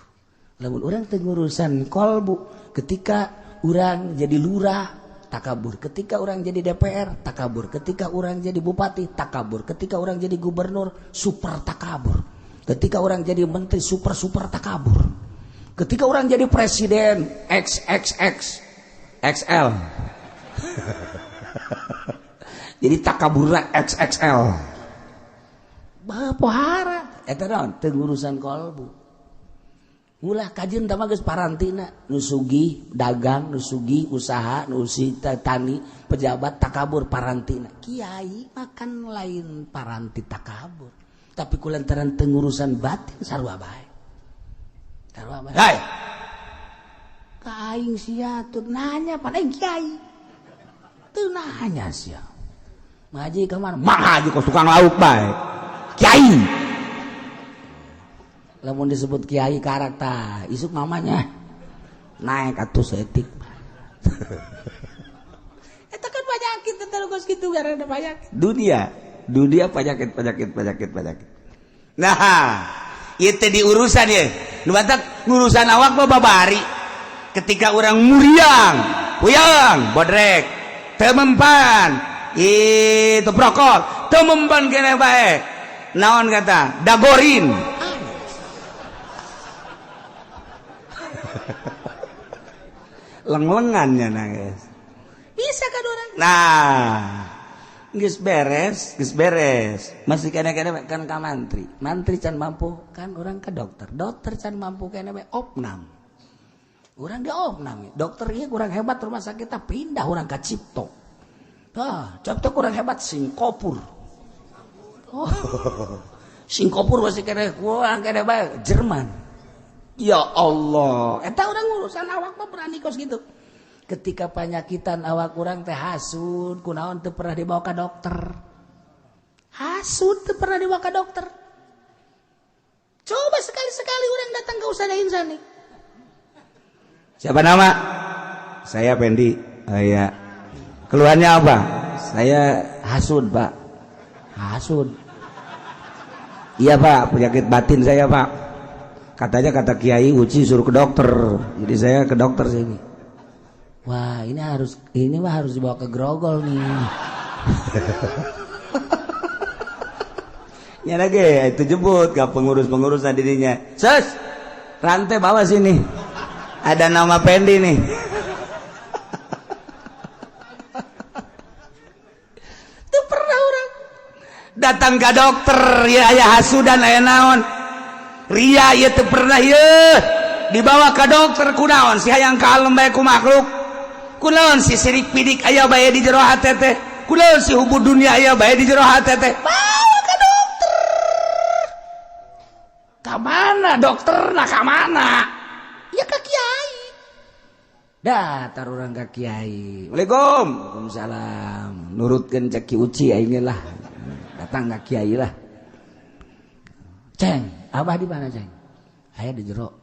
Lamun urang teu ngurusan kolbu, ketika urang jadi lurah takabur, ketika orang jadi DPR takabur, ketika orang jadi bupati takabur, ketika orang jadi gubernur super takabur. Ketika orang jadi menteri super-super takabur. Ketika orang jadi presiden XXX XL. Jadi takaburna XXL. Pohara eta naon teu ngurusan kolbu. Ulah kajian tama geus parantina nu sugih dagang, nu sugih usaha, nu tani, pejabat takabur parantina. Kiai makan lain paranti takabur. Tapi kulantaran teu ngurusan batin sarua bae. Sarua bae. Hai. Ka aing sia tuh nanya pan aing kiai. Teu nanya sia. Ngaji ka mana? Mah haji kos tukang lauk bae. Kiai. Lamun disebut kiai karakter isuk mamanya naik atuh setik. Eta kan penyakit terus gitu karena ada penyakit. Dunia, dunia penyakit penyakit penyakit penyakit. Nah, itu di urusan ya. Nu batak ngurusan awak mah babari. Ketika orang muriang, puyang, bodrek, teu mempan, itu prokol, teu mempan keneh bae. Naon kata? Dagorin. Leng-lengannya nangis. Bisa kan orang? Nah, geus beres, geus beres. Masih kene-kene kan ka mantri. Mantri can mampu kan orang ke dokter. Dokter can mampu kene we opnam. Urang di opnam. Dokter ieu kurang hebat rumah sakit pindah urang ka Cipto. Tah, Cipto kurang hebat Singkopur. Oh. Singkopur masih kene kurang kene bae Jerman. Ya Allah, eta urang urusan awak mah berani kos gitu. Ketika panyakitan awak urang teh hasud, kunaon teu pernah dibawa ka dokter. Hasud teu pernah dibawa ka dokter. Coba sekali-sekali urang datang ke Ustazah Insani. Siapa nama? Saya Pendi. Oh, iya. Keluhannya apa? Saya hasud, Pak. Hasud. Iya, Pak, penyakit batin saya, Pak. Katanya kata Kiai Uci suruh ke dokter. Jadi saya ke dokter sini. Wah, ini mah harus dibawa ke Grogol nih. Ya lagi itu jemput ke pengurus-pengurus dirinya. Sus, rantai bawa sini. Ada nama Pendi nih. Itu pernah orang datang ke dokter ya aya hasudan aya naon. Ria ieu teu pernah ieu dibawa ke dokter kunaon si hayang kalem bae ku makhluk. Kunaon si sirik pidik aya bae di jero hate teh. Kunaon si hubud dunia aya bae di jero hate teh. Bawa ke dokter. Ka mana dokterna ka mana? Ya ka kiai. Datar urang ka kiai. Waalaikum. Waalaikumsalam. Nurutkeun cek Ki Uci aing lah. Datang ka kiai lah. Ceng, abah di mana ceng? Aya di jero.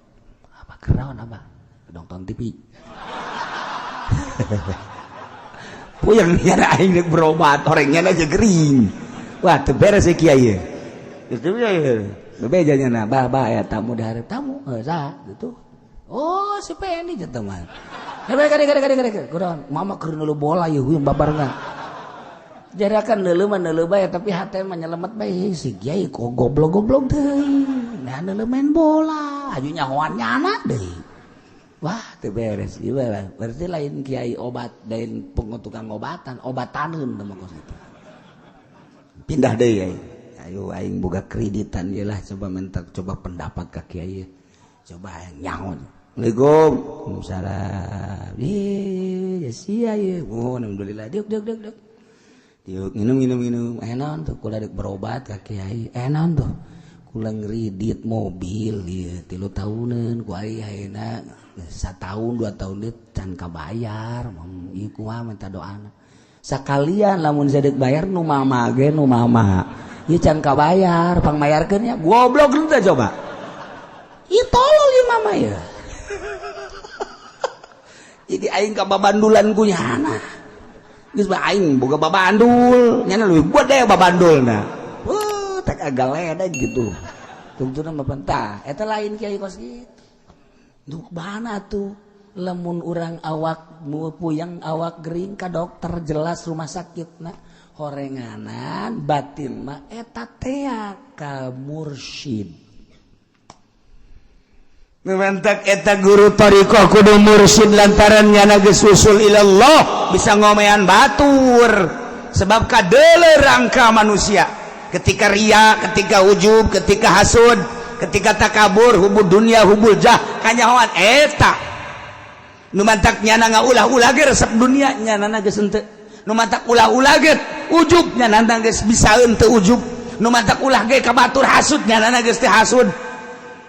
Abah keraon abah? Nonton TV. Puyeng nyana aing rek berobat, orangnya aja gering. Wah, teu beres si kiai. Geus teu bebeja nya bah bah aya tamu di hareup tamu. Heuh saha gitu. Oh, si Pendi jeung teman. Kade kade kade kade. Kunaon? Mama keur neuleuh bola ieu huyung babarengan. Jarakan neuleuh mah neuleuh bae tapi hate mah nyelemet bae si kiai kok goblok-goblok deui. Nah neuleuh main bola, aju nyahoan nyana deui. Wah, teu beres ieu lah. Berarti lain kiai obat, lain tukang obatan, obataneun teh mah kos kitu. Pindah deui aing. Ayo aing boga kreditan ieu lah coba minta coba pendapat ka kiai. Coba aing nyaho. Assalamualaikum. Waalaikumsalam. Ih, ya sia ieu. Oh, alhamdulillah. Diuk diuk diuk diuk. Diuk minum minum minum. Enaon tuh kula dek berobat ka kiai. Enaon tuh kula ngredit mobil ieu 3 tahunan ku aing ayeuna 1 tahun 2 tahun deui can kabayar. Ieu kumaha minta doana. Sakalian lamun sadek bayar nu mama ge nu mama. Ieu can kabayar, pangmayarkeun nya. Goblok lu teh coba. Ieu tolol ieu mama ieu. Jadi aing ka babandulan ku nyana. Geus bae aing boga babandul, nyana leuwih gede babandulna. Weuh, tak agak leda gitu. Tungtuna mah pentah, eta lain kiai kos kitu. Duh mana tuh? Lamun urang awak puyeng awak gering ka dokter jelas rumah sakit na horenganan batin mah eta tea ka mursyid. Mantak eta guru thariqah kudu mursyid, lantaran nyana geus usul ilallah, bisa ngomean batur, sebab kadeuleu rangka manusia ketika ria, ketika ujub, ketika hasud, ketika takabur, hubbud dunia, hubbul jah, kanyahoan eta. Nu mantak nyana ngaulah-ulah ge resep dunia, nyana geus henteu. Nu mantak ulah-ulah ge ujub, nyana geus bisa henteu ujub. Nu mantak ulah ge ka batur hasud, nyana geus teu hasud.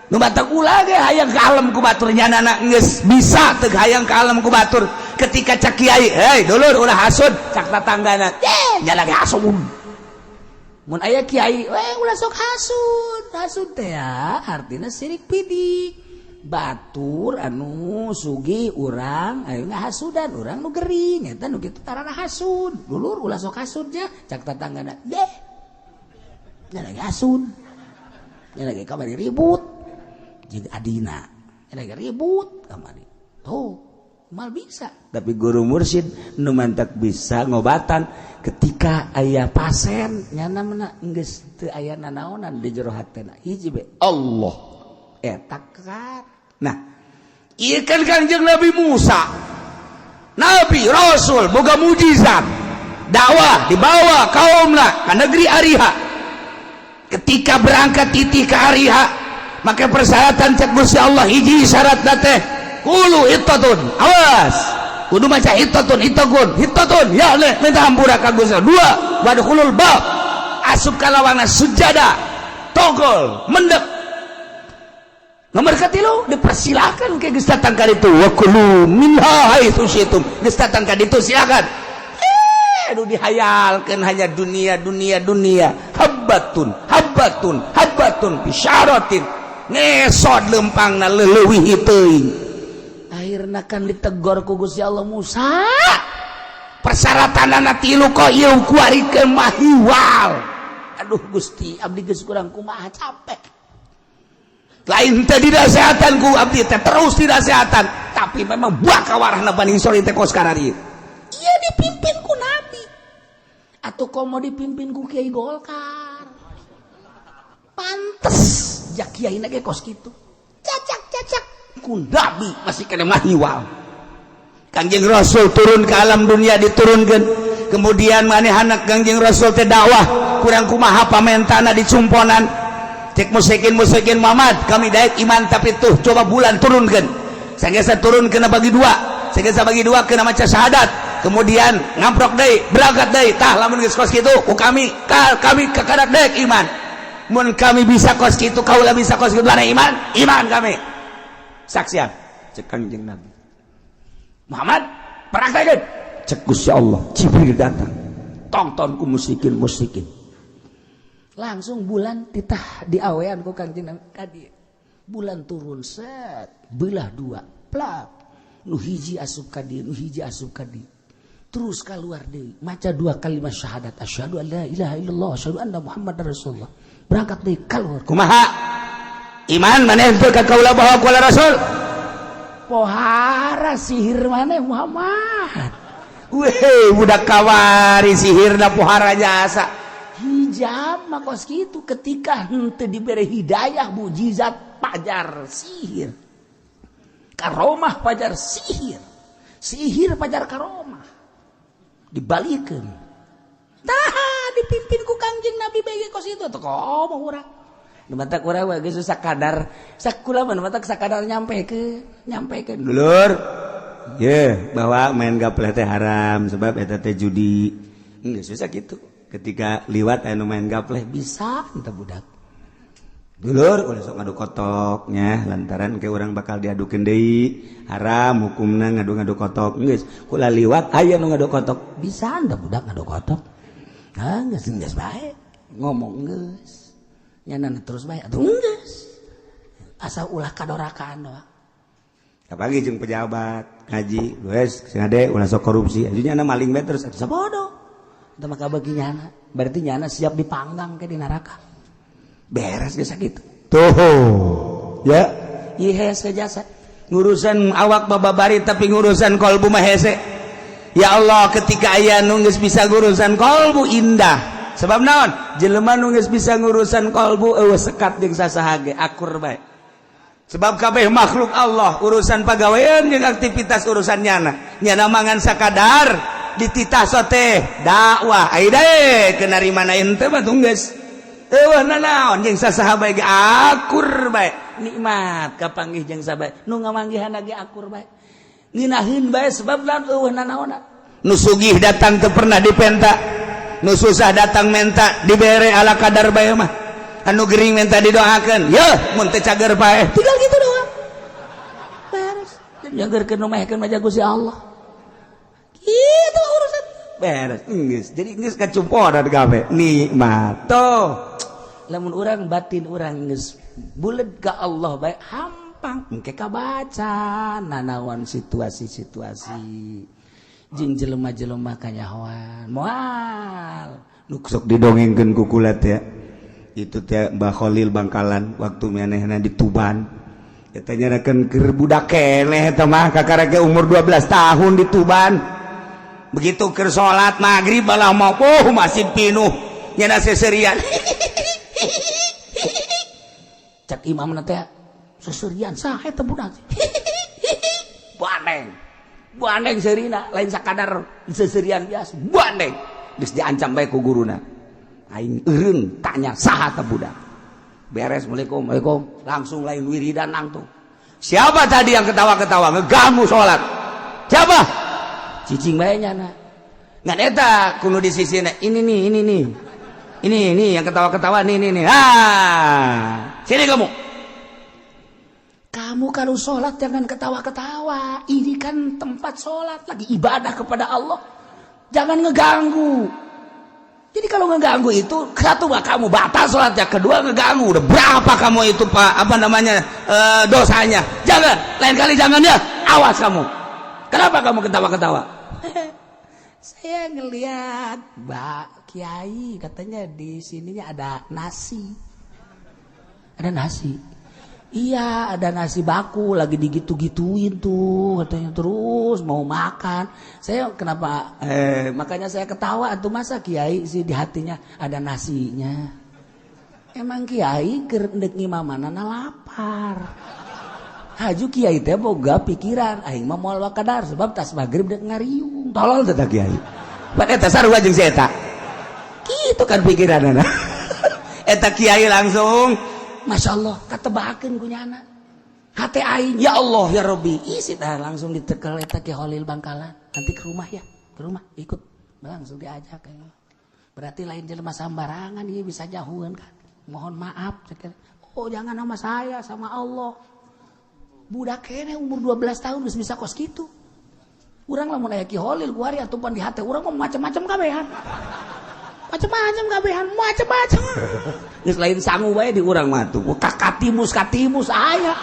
Nu mantak ulah ge hayang ka alam ku batur, nyanana geus bisa teu hayang ka alam ku batur. Ketika cak kiai, "Hei dulur, ulah hasud," cak tatanggana, "Eh, nyana ge hasud." Mun aya kiai, "We, ulah sok hasud." Hasud teh ya artinya sirik pidik. Batur anu sugih, urang ayo ngahasudan urang nu gering, eta nu kitu tarana hasud. "Dulur, ulah sok hasud ya," cak tatanggana, "Deh, nyana ge hasud, nyana ge kamari ribut jeung adina, nyana ge ribut kamari." Tuh mal bisa. Tapi guru mursyid nu mantak bisa ngobatan ketika aya pasien, nyana mana geus teu aya nanaonan di jero hatena, hiji be, Allah. Eta kan. Nah, iya kan, Kanjeng Nabi Musa, Nabi Rasul, boga mujizat, dakwah dibawa kaumna ke negeri Ariha. Ketika berangkat titih ke Ariha, maka persyaratan cek Gusti Allah, hiji syarat teh, qulu hittatun. Awas, kudu maca hittatun, hittatun, hittatun ya, le minta hampura ka Gusti. Dua, wadkhulul bab, asup ka lawangan, sujada, togol mendek. Nomor katilu, dipersilakan ke geus datang ka ditu, wa kulu minha haitsu syi'tum. Geus datang ka ditu, silakan. Eh, aduh, dihayalkeun hanya dunia, dunia, dunia. Habbatun, habbatun, habbatun bisyaratin, ngesot lempangna leuwih teuing. Akhirna kan ditegor ku Gusti Allah, "Musa, persyaratan tilu kok ieu kuarikeun mahiwal?" "Aduh Gusti, abdi geus kurang kumaha, capek." Lain teh dinasehatan ku abdi teh, terus dinasehatan, tapi memang buah kawarahna Bani Israil teh kos karari. Iya, dipimpin ku nabi atau komo dipimpin ku Kiai Golkar, pantes jak kiai ge kos kitu, cacak cacak. Ku nabi masih kena mahiwal. Kangjeng Rasul turun ke alam dunia, diturunkan, kemudian manehana Kangjeng Rasul teh dakwah kurang kumaha pamentana, dicumponan. Cek musyrikin musyrikin, "Muhammad, kami daek iman, tapi tuh coba bulan turunkan." Sanggesa turun kena bagi dua, sanggesa bagi dua kena maca syahadat, kemudian ngamprok deui, berangkat deui. "Tah, lamun geus kos kitu ku kami ka, kami kakarak daek iman. Mun kami bisa kos kitu, kaula bisa kos kitu, mana iman, iman kami saksian." Cek Kangjeng Nabi, "Muhammad, praktekeun." Cek Gusti Allah, Jibril datang, tonton ku musyrikin musyrikin. Langsung bulan titah diawean ku Kangjeng Nabi kadi. Bulan turun, set, belah dua, plak. Nu hiji asup ka dieu, nu hiji asup ka dieu, terus keluar deui, maca dua kalimat syahadat, asyhadu an la ilaha illallah, asyhadu anna muhammadar rasulullah, berangkat deui keluar. "Kumaha iman maneh teu ka kaula bahwa kaula rasul?" "Pohara sihir maneh, Muhammad." Weh, budak kawari sihirna pohara jasa. Hijab mah kos kitu, ketika henteu dibere hidayah, mujizat pajar sihir, karomah pajar sihir, sihir pajar karomah, dibalikeun. Tah, dipimpin ku Kangjeng Nabi bege kos itu tuh, komo urang. Nu matak urang mah geus sakadar sakula mah, nu matak sakadar nyampe ke Dulur ye, bahwa main gapleh teh haram sebab eta teh judi, geus susah gitu. Ketika liwat anu main gapleh, Bisa entah budak. "Dulur, ulah sok ngadu kotoknya, lantaran ke orang bakal diadukeun deui, haram hukumna ngadu-ngadu kotok." Geus kula liwat aya nu ngadu kotok. Bisa entah budak ngadu kotok. Ah, geus geus bae ngomong, geus nyana terus bae atuh, geus asal ulah kadorakaan doang. Apalagi jeung pejabat ngaji, "Wes sing ade, ulah sok korupsi." Ajunya nya maling bae terus. Sabodo itu maka bagi nyana berarti nyana siap dipanggang ke di neraka, Beres geus sakitu. Tuh ya. Ieu hese jasa ngurusan awak bababari, tapi ngurusan kolbu mah hese. Ya Allah, ketika aya nu geus bisa ngurusan kolbu, indah. Sebab naon? Jelema nu geus bisa ngurusan kolbu eueuh sekat jeung sasaha ge akur bae. Sebab kabeh makhluk Allah urusan pagawean jeung aktivitas urusan nyana. Nyana mangan sakadar dititah sote dakwah ai dae ke narima ente mah tungges. Eueuh nanaon jeung sasaha bae ge akur bae. Nikmat kapanggih jeung sabae nu ngamanggihan ge akur bae. Ngeunaheun bae sebab lamun eueuh nanaonna. Nu sugih datang teu pernah dipenta. Nu susah datang menta dibere ala kadar bae mah. Anu gering minta didoakan, ya mun teu cager paeh tinggal gitu doang. Beres. Nyagerkeun nu maehkeun mah jago si Allah. Gitu urusan. Beres geus. Jadi geus kacumponan gawe nikmat. Tuh. Lamun urang batin urang geus buleud ka Allah bae hampang engke kabaca nanaon situasi-situasi jeung jelema-jelema kanyahoan moal nu sok didongengkeun ku kula teh itu teh Mbah Khalil Bangkalan waktu manehna di Tuban eta nyarakeun keur budak keneh eta mah kakara ge umur 12 tahun di Tuban begitu keur salat maghrib balah mau oh masih pinuh nyana seserian cak imamna teh seserian saha eta budak bandeng bandeng seurina lain sakadar seserian biasa bandeng geus diancam bae ku guruna aing eureun tanya saha teh budak beres assalamualaikum waalaikum langsung lain wiridan langsung siapa tadi yang ketawa-ketawa ngeganggu salat siapa cicing bae nyana ngan eta kudu di sisina ini nih ini nih ini nih yang ketawa-ketawa nih nih nih ah sini kamu kamu kalau sholat jangan ketawa-ketawa ini kan tempat sholat lagi ibadah kepada Allah jangan ngeganggu. Jadi kalau ngeganggu itu satu mah kamu batal sholatnya, kedua ngeganggu udah berapa kamu itu pak apa namanya dosanya. Jangan lain kali jangan ya, awas kamu. Kenapa kamu ketawa-ketawa? Saya ngeliat Mbak Kiai katanya di sininya ada nasi. Ada nasi. Iya, ada nasi baku lagi digitu-gituin tuh katanya terus mau makan. Saya kenapa makanya saya ketawa tuh masa kiai sih di hatinya ada nasinya. Emang kiai keur ndek ngimamanana lapar. Haju kiai teh boga pikiran aing mah moal wakadar sebab tas maghrib dek ngariung. Tolol teh kiai. Pan eta sarua jeung si eta. Kitu kan pikiranana. Eta kiai langsung Masya Allah katebakeun ku nyana. Hate aing ya Allah ya Rabbi. Isi tah langsung ditekel eta Ki Holil Bangkalan. Nanti ke rumah ya, ke rumah ikut langsung diajak ya. Berarti lain jelema sambarangan ieu bisa jauhan kan. Mohon maaf. Oh jangan sama saya sama Allah. Budak kene umur 12 tahun geus bisa kos kitu. Urang lamun aya Ki Holil kuari atupan di hate urang mah macam-macam kabehan. Macam-macam kabehan, macam-macam. Geus lain sangu bae di urang mah tuh. Katimus katimus aya.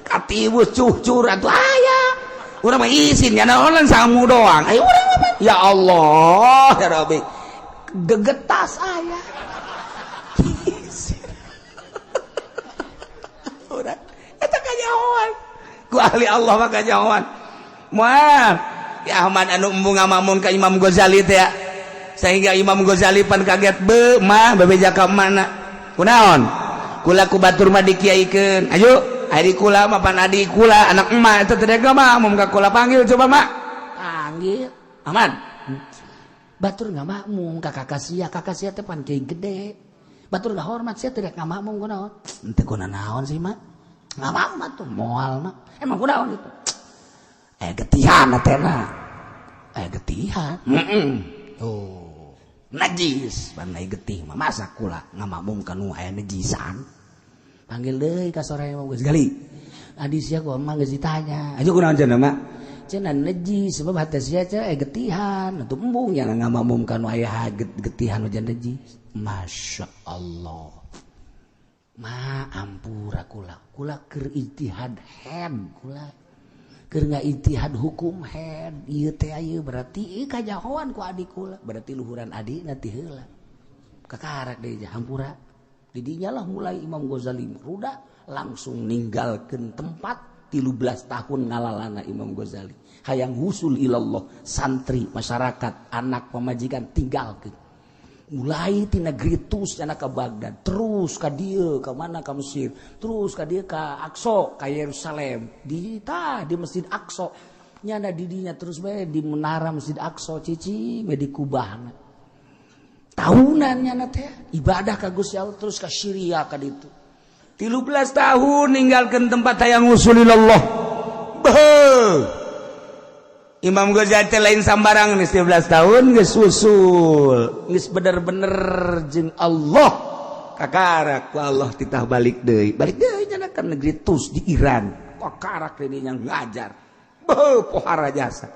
Katimus cucur atuh aya. Urang mah isin nya naonan sangu doang. Ayo urang mah ya Allah ya Rabbi. Gegetas aya. Urang eta kanyahoan. Ku ahli Allah mah kanyahoan. Moal ya Ahmad anu embung ngamamun ka Imam Ghazali teh ya. Sehingga Imam Ghazali pan kaget be mah bebeja ka mana kunaon kula ku batur mah dikiaikeun ayo ari kula mah pan adi kula anak emak eta teh mah mun ka kula panggil coba mak panggil Ahmad batur ngamakmum ka kakak sia teh pan kiai gede batur ngahormat sia teh ngamakmum kunaon henteu kunaon sih mak ngamakmum atuh moal mak emang kunaon itu getihan teh getihan oh najis pandai getih mah masa kula ngamakmum kanu aya najisan panggil deui ka sore mah geus gali adi sia ku mah geus ditanya aju kunaon cenah mak cenah najis sebab hate sia teh getihan atuh embung yang ngamakmum kanu aya getihan hujan najis. Masya Allah ma ampura kula kula keur ijtihad head kula keur ngaijtihad hukum head ieu teh ieu berarti ieu kajahoan ku adik kula berarti luhuran adikna ti heula kakarak deui hampura di dinya lah mulai Imam Ghazali ruda langsung ninggalkeun tempat 13 tahun ngalalana Imam Ghazali hayang husul ilallah santri masyarakat anak pemajikan tinggalkeun. Mulai ti negeri Tus nyana ka Baghdad, terus ka dieu ka mana, ka Mesir, terus ka dieu ka Aqsa, ka Yerusalem. Di tah di Masjid Aqsa. Nyana didinya terus bae di menara Masjid Aqsa cicing we di kubahna. Tahunan nyana teh ibadah ka Gusti Allah, terus ka Syria ka ditu. 13 tahun ninggalkan tempat hayang usulillah. Beuh. Imam Ghazali teh lain sambarang nih, 13 tahun geus usul, geus bener-bener jeung Allah. Kakarak ku Allah titah balik deui. Balik deui nyana ka negeri Tus di Iran. Kakarak deui nya ngajar. Beuh, pohara jasa.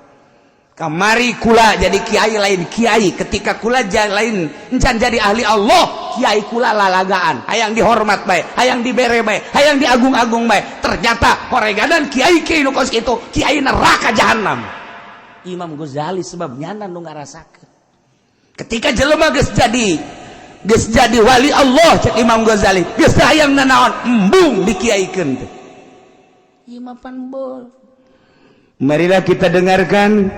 Kamari kula jadi kiai lain kiai, ketika kula lain encan jadi ahli Allah, kiai kula lalagaan, hayang dihormat bae, hayang dibere bae, hayang diagung-agung bae. Ternyata horeganan kiai kiai nu kos kitu kiai neraka jahanam. Imam Ghazali sebab nyana nu ngarasakeun. Ketika jelema geus jadi wali Allah, cek Imam Ghazali, geus hayang nanaon, embung dikiaikeun teh. Imam pan bol. Marilah kita dengarkan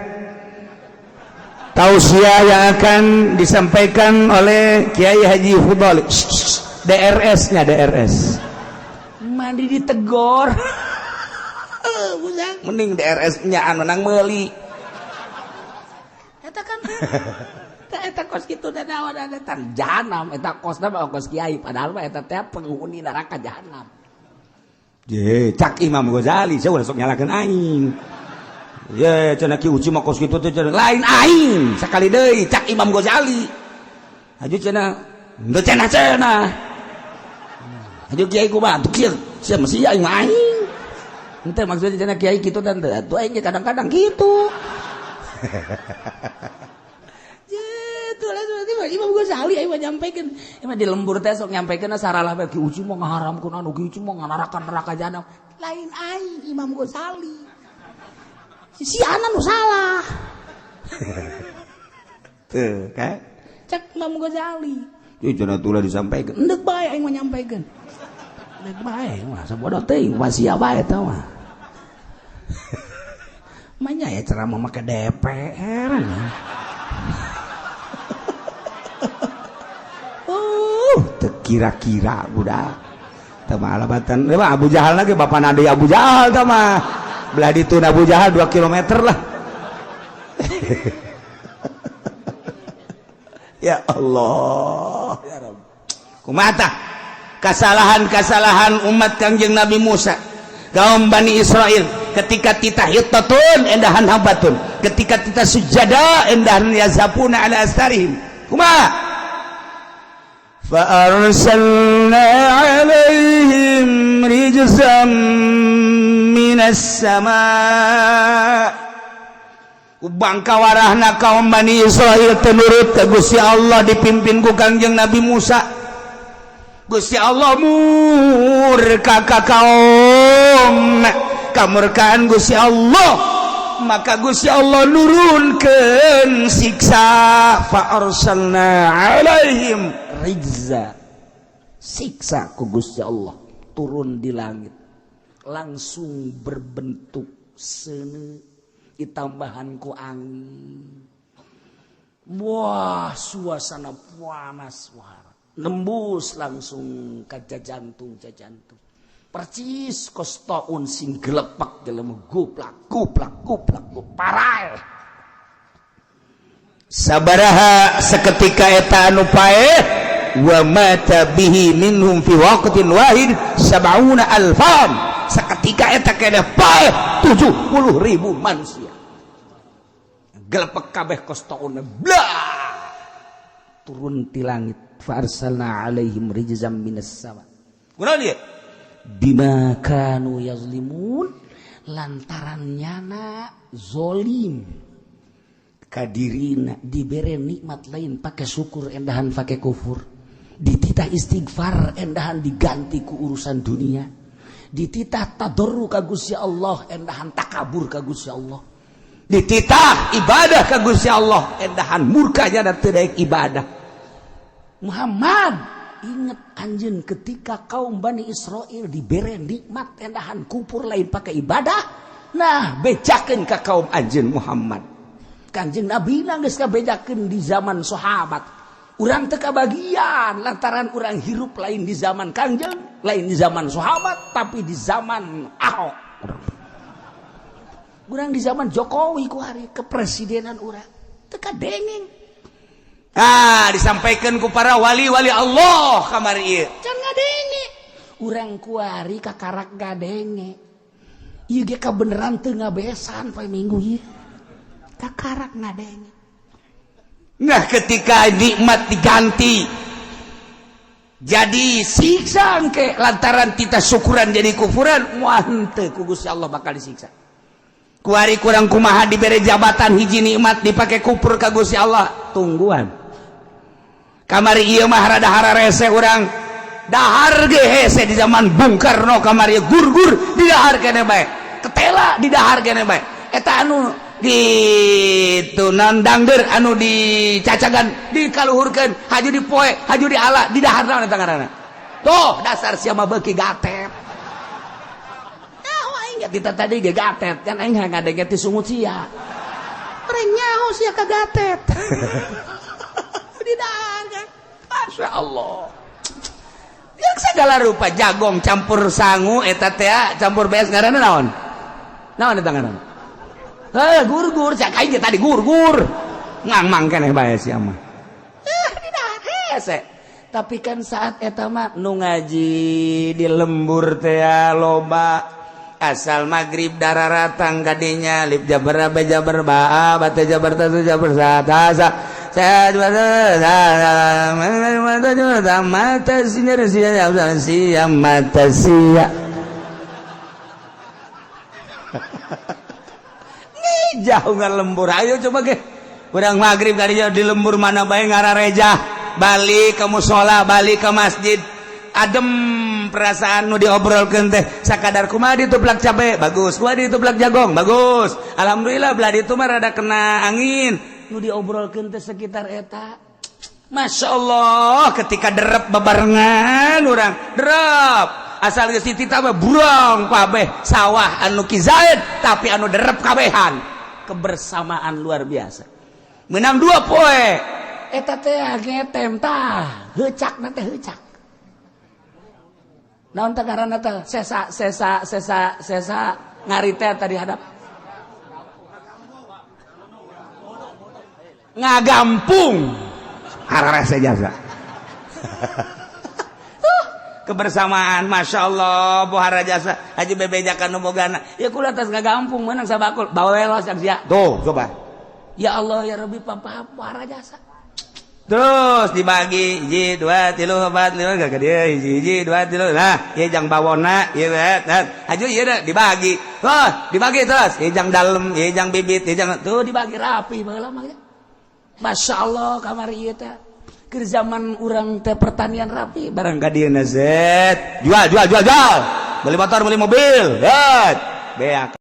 tausiah yang akan disampaikan oleh Kiai Haji Fudhali DRS-nya DRS. Mandi ditegor. Mending DRS-nya anu nang meuli. Eta kan eta kos kitu da naon eta jahanam, eta kosna mah kos kiai, padahal mah eta teh penghuni neraka jahanam. Je, cak Imam Ghazali, saya ulah sok nyalakeun aing. Ye, cenah Ki Uci mah kos kitu teh cenah lain aing, sakali deui cak Imam Ghazali. Haju cenah, henteu cenah cenah. Haju kiai kumaha tuh kieu, sia mesti aing mah aing. Henteu maksudnya cenah kiai kitu dan teu atuh aing ge kadang-kadang kitu. Je, tuh lah berarti mah Imam Ghazali aing mah nyampaikan. Emang di lembur teh sok nyampaikan saralah bae, Ki Uci mah ngaharamkeun anu, Ki Uci mah nganarakan neraka jahanam. Lain aing, Imam Ghazali. Si ana nu salah. Tuh, kan? Cek Imam Ghazali. Ih, cenah tuh disampaikan. Endek bae aing mah nyampaikan. Endek bae mah sabodoh teuing wasia bae eta mah. Manya ya ceramah make DPR. Teu kira-kira budak. Teu mah alabatan. Mah Abu Jahal lagi, bapak nadi Abu Jahal tah mah. Belah ditu Abu Jahal 2 km lah. Ya Allah, ya Rabb. Kumaha tah? Kasalahan-kasalahan umat Kangjeng Nabi Musa, kaum Bani Israel, ketika titah hittatun endahan habatun, ketika titah sujada endahan yazapuna ala astarihim. Kumaha? فأرسلنا عليهم رجزا من السماء. Bangka warahna kaum Bani Israel tenurut ke Gusti Allah dipimpin ku Kangjeng Nabi Musa. Gusti Allah murka ka kaum, kamurkaan Gusti Allah, maka Gusti Allah nurunkeun siksa. Fa arsalna alaihim rijza, siksa ku Gusti Allah turun di langit langsung berbentuk seuneu ditambahan ku angin. Wah, suasana panas, wah, nembus langsung ke jantung, jantung percis kos taun sing gelepak dalam guplak guplak guplak parai. Sabaraha seketika eta anu paeh, wa mata bihi minhum fi waqtin wahid sab'una alfan. Seketika eta kene paeh 70.000 manusia gelepek kabeh kos taun blah turun ti langit. Fa arsalna alaihim rijzam minas sama kunaon ieu bima kanu yazlimun, lantaran nyana zolim kadirina, dibere nikmat lain pakai syukur endahan pakai kufur, dititah istighfar endahan diganti ku urusan dunia, dititah tadarru ka Gusti Allah endahan takabur ka Gusti Allah, dititah ibadah ka Gusti Allah endahan murkanya dan teu daek ibadah. Muhammad, ingat anjeun ketika kaum Bani Israel dibere nikmat endahan kufur lain pakai ibadah. Nah, bejakeun ka kaum anjeun Muhammad. Kanjeng Nabi geus kabejakeun di zaman sahabat. Urang teu kabagian lantaran urang hirup lain di zaman Kangjeng, lain di zaman sahabat, tapi di zaman Ahok. Urang di zaman Jokowi kuari kepresidenan urang teu kadengeng. Ah, disampaikan ku para wali-wali Allah kamari ieu. Can ngadenge. Urang kuari kakarak ngadenge. Ieu ge kabeneran teu ngabesan poe Minggu ieu. Kakarak ngadenge. Nah, ketika nikmat diganti jadi siksa engke lantaran kita syukuran jadi kufuran, wah henteu ku Gusti Allah bakal disiksa. Kuari kurang kumaha dibere jabatan hiji nikmat dipake kufur ka Gusti Allah, tungguan. Kamari ieu mah rada hararese urang. Dahar ge hese di zaman Bung Karno kamari gurgur di dahar kene bae. Ketela di dahar kene bae. Eta anu gitu nandangder anu dicacagan dikaluhurkeun haju dipoe haju diala di dahar naon eta ngaranna. Tuh dasar sia mah beuki gatet. Nyaho aing ge tita tadi ge gatet kan aing ngadenge ti sungut sia. Urang nyaho sia ka gatet. Di dahar kan. Masya Allah. Yang segala rupa jagong campur sangu eta teh campur beas ngaranna naon? Naon eta ngaranna? Heh, gurgur cak aing ge tadi gurgur. Ngangmang keneh bae sia mah. Eh, di dahar hese. Tapi kan saat eta mah nu ngaji di lembur teh loba asal maghrib dararatang kadinya lip jabar ba jabar ba ba ta jabar ta jabar sa ta sa sa mata sinar sia sia mata sia. Nih jauh nggak lembur, ayo coba ge urang maghrib kadinya di lembur mana bae ngarareja balik ke musola balik ke masjid adem perasaan nu diobrolkeun teh sakadar kumaha dituplak cabe bagus kumaha dituplak jagong bagus alhamdulillah belah ditu mah rada kena angin nu diobrolkeun teh sekitar eta. Masya Allah ketika derep bebarengan urang derep asal geus dititah mah burang kabeh sawah anu kizaid tapi anu derep kabehan kebersamaan luar biasa menang dua poe eta teh ngetem tah heucakna teh heucak naon teh ngaranna teh sesa sesa sesa sesa ngari teh tadi hadap ngagampung hararese jasa. Kebersamaan Masya Allah bohara jasa haji bebejakan nu bogana ya kula tas ngagampung meunang sabakul bawelos yang sia tuh coba ya Allah ya Rabbi papa bohara jasa terus dibagi hiji dua tilu empat lima gak dia hiji hiji dua tilu nah ieu jang bawona ieu haju ieu dibagi wah dibagi terus ieu jang dalem ieu jang bibit ieu jang tuh dibagi rapi baheula mah. Masya Allah kamari ieu teh keur zaman urang teh pertanian rapi barang ka dieu zet jual jual jual jual beli motor beli mobil zet beak.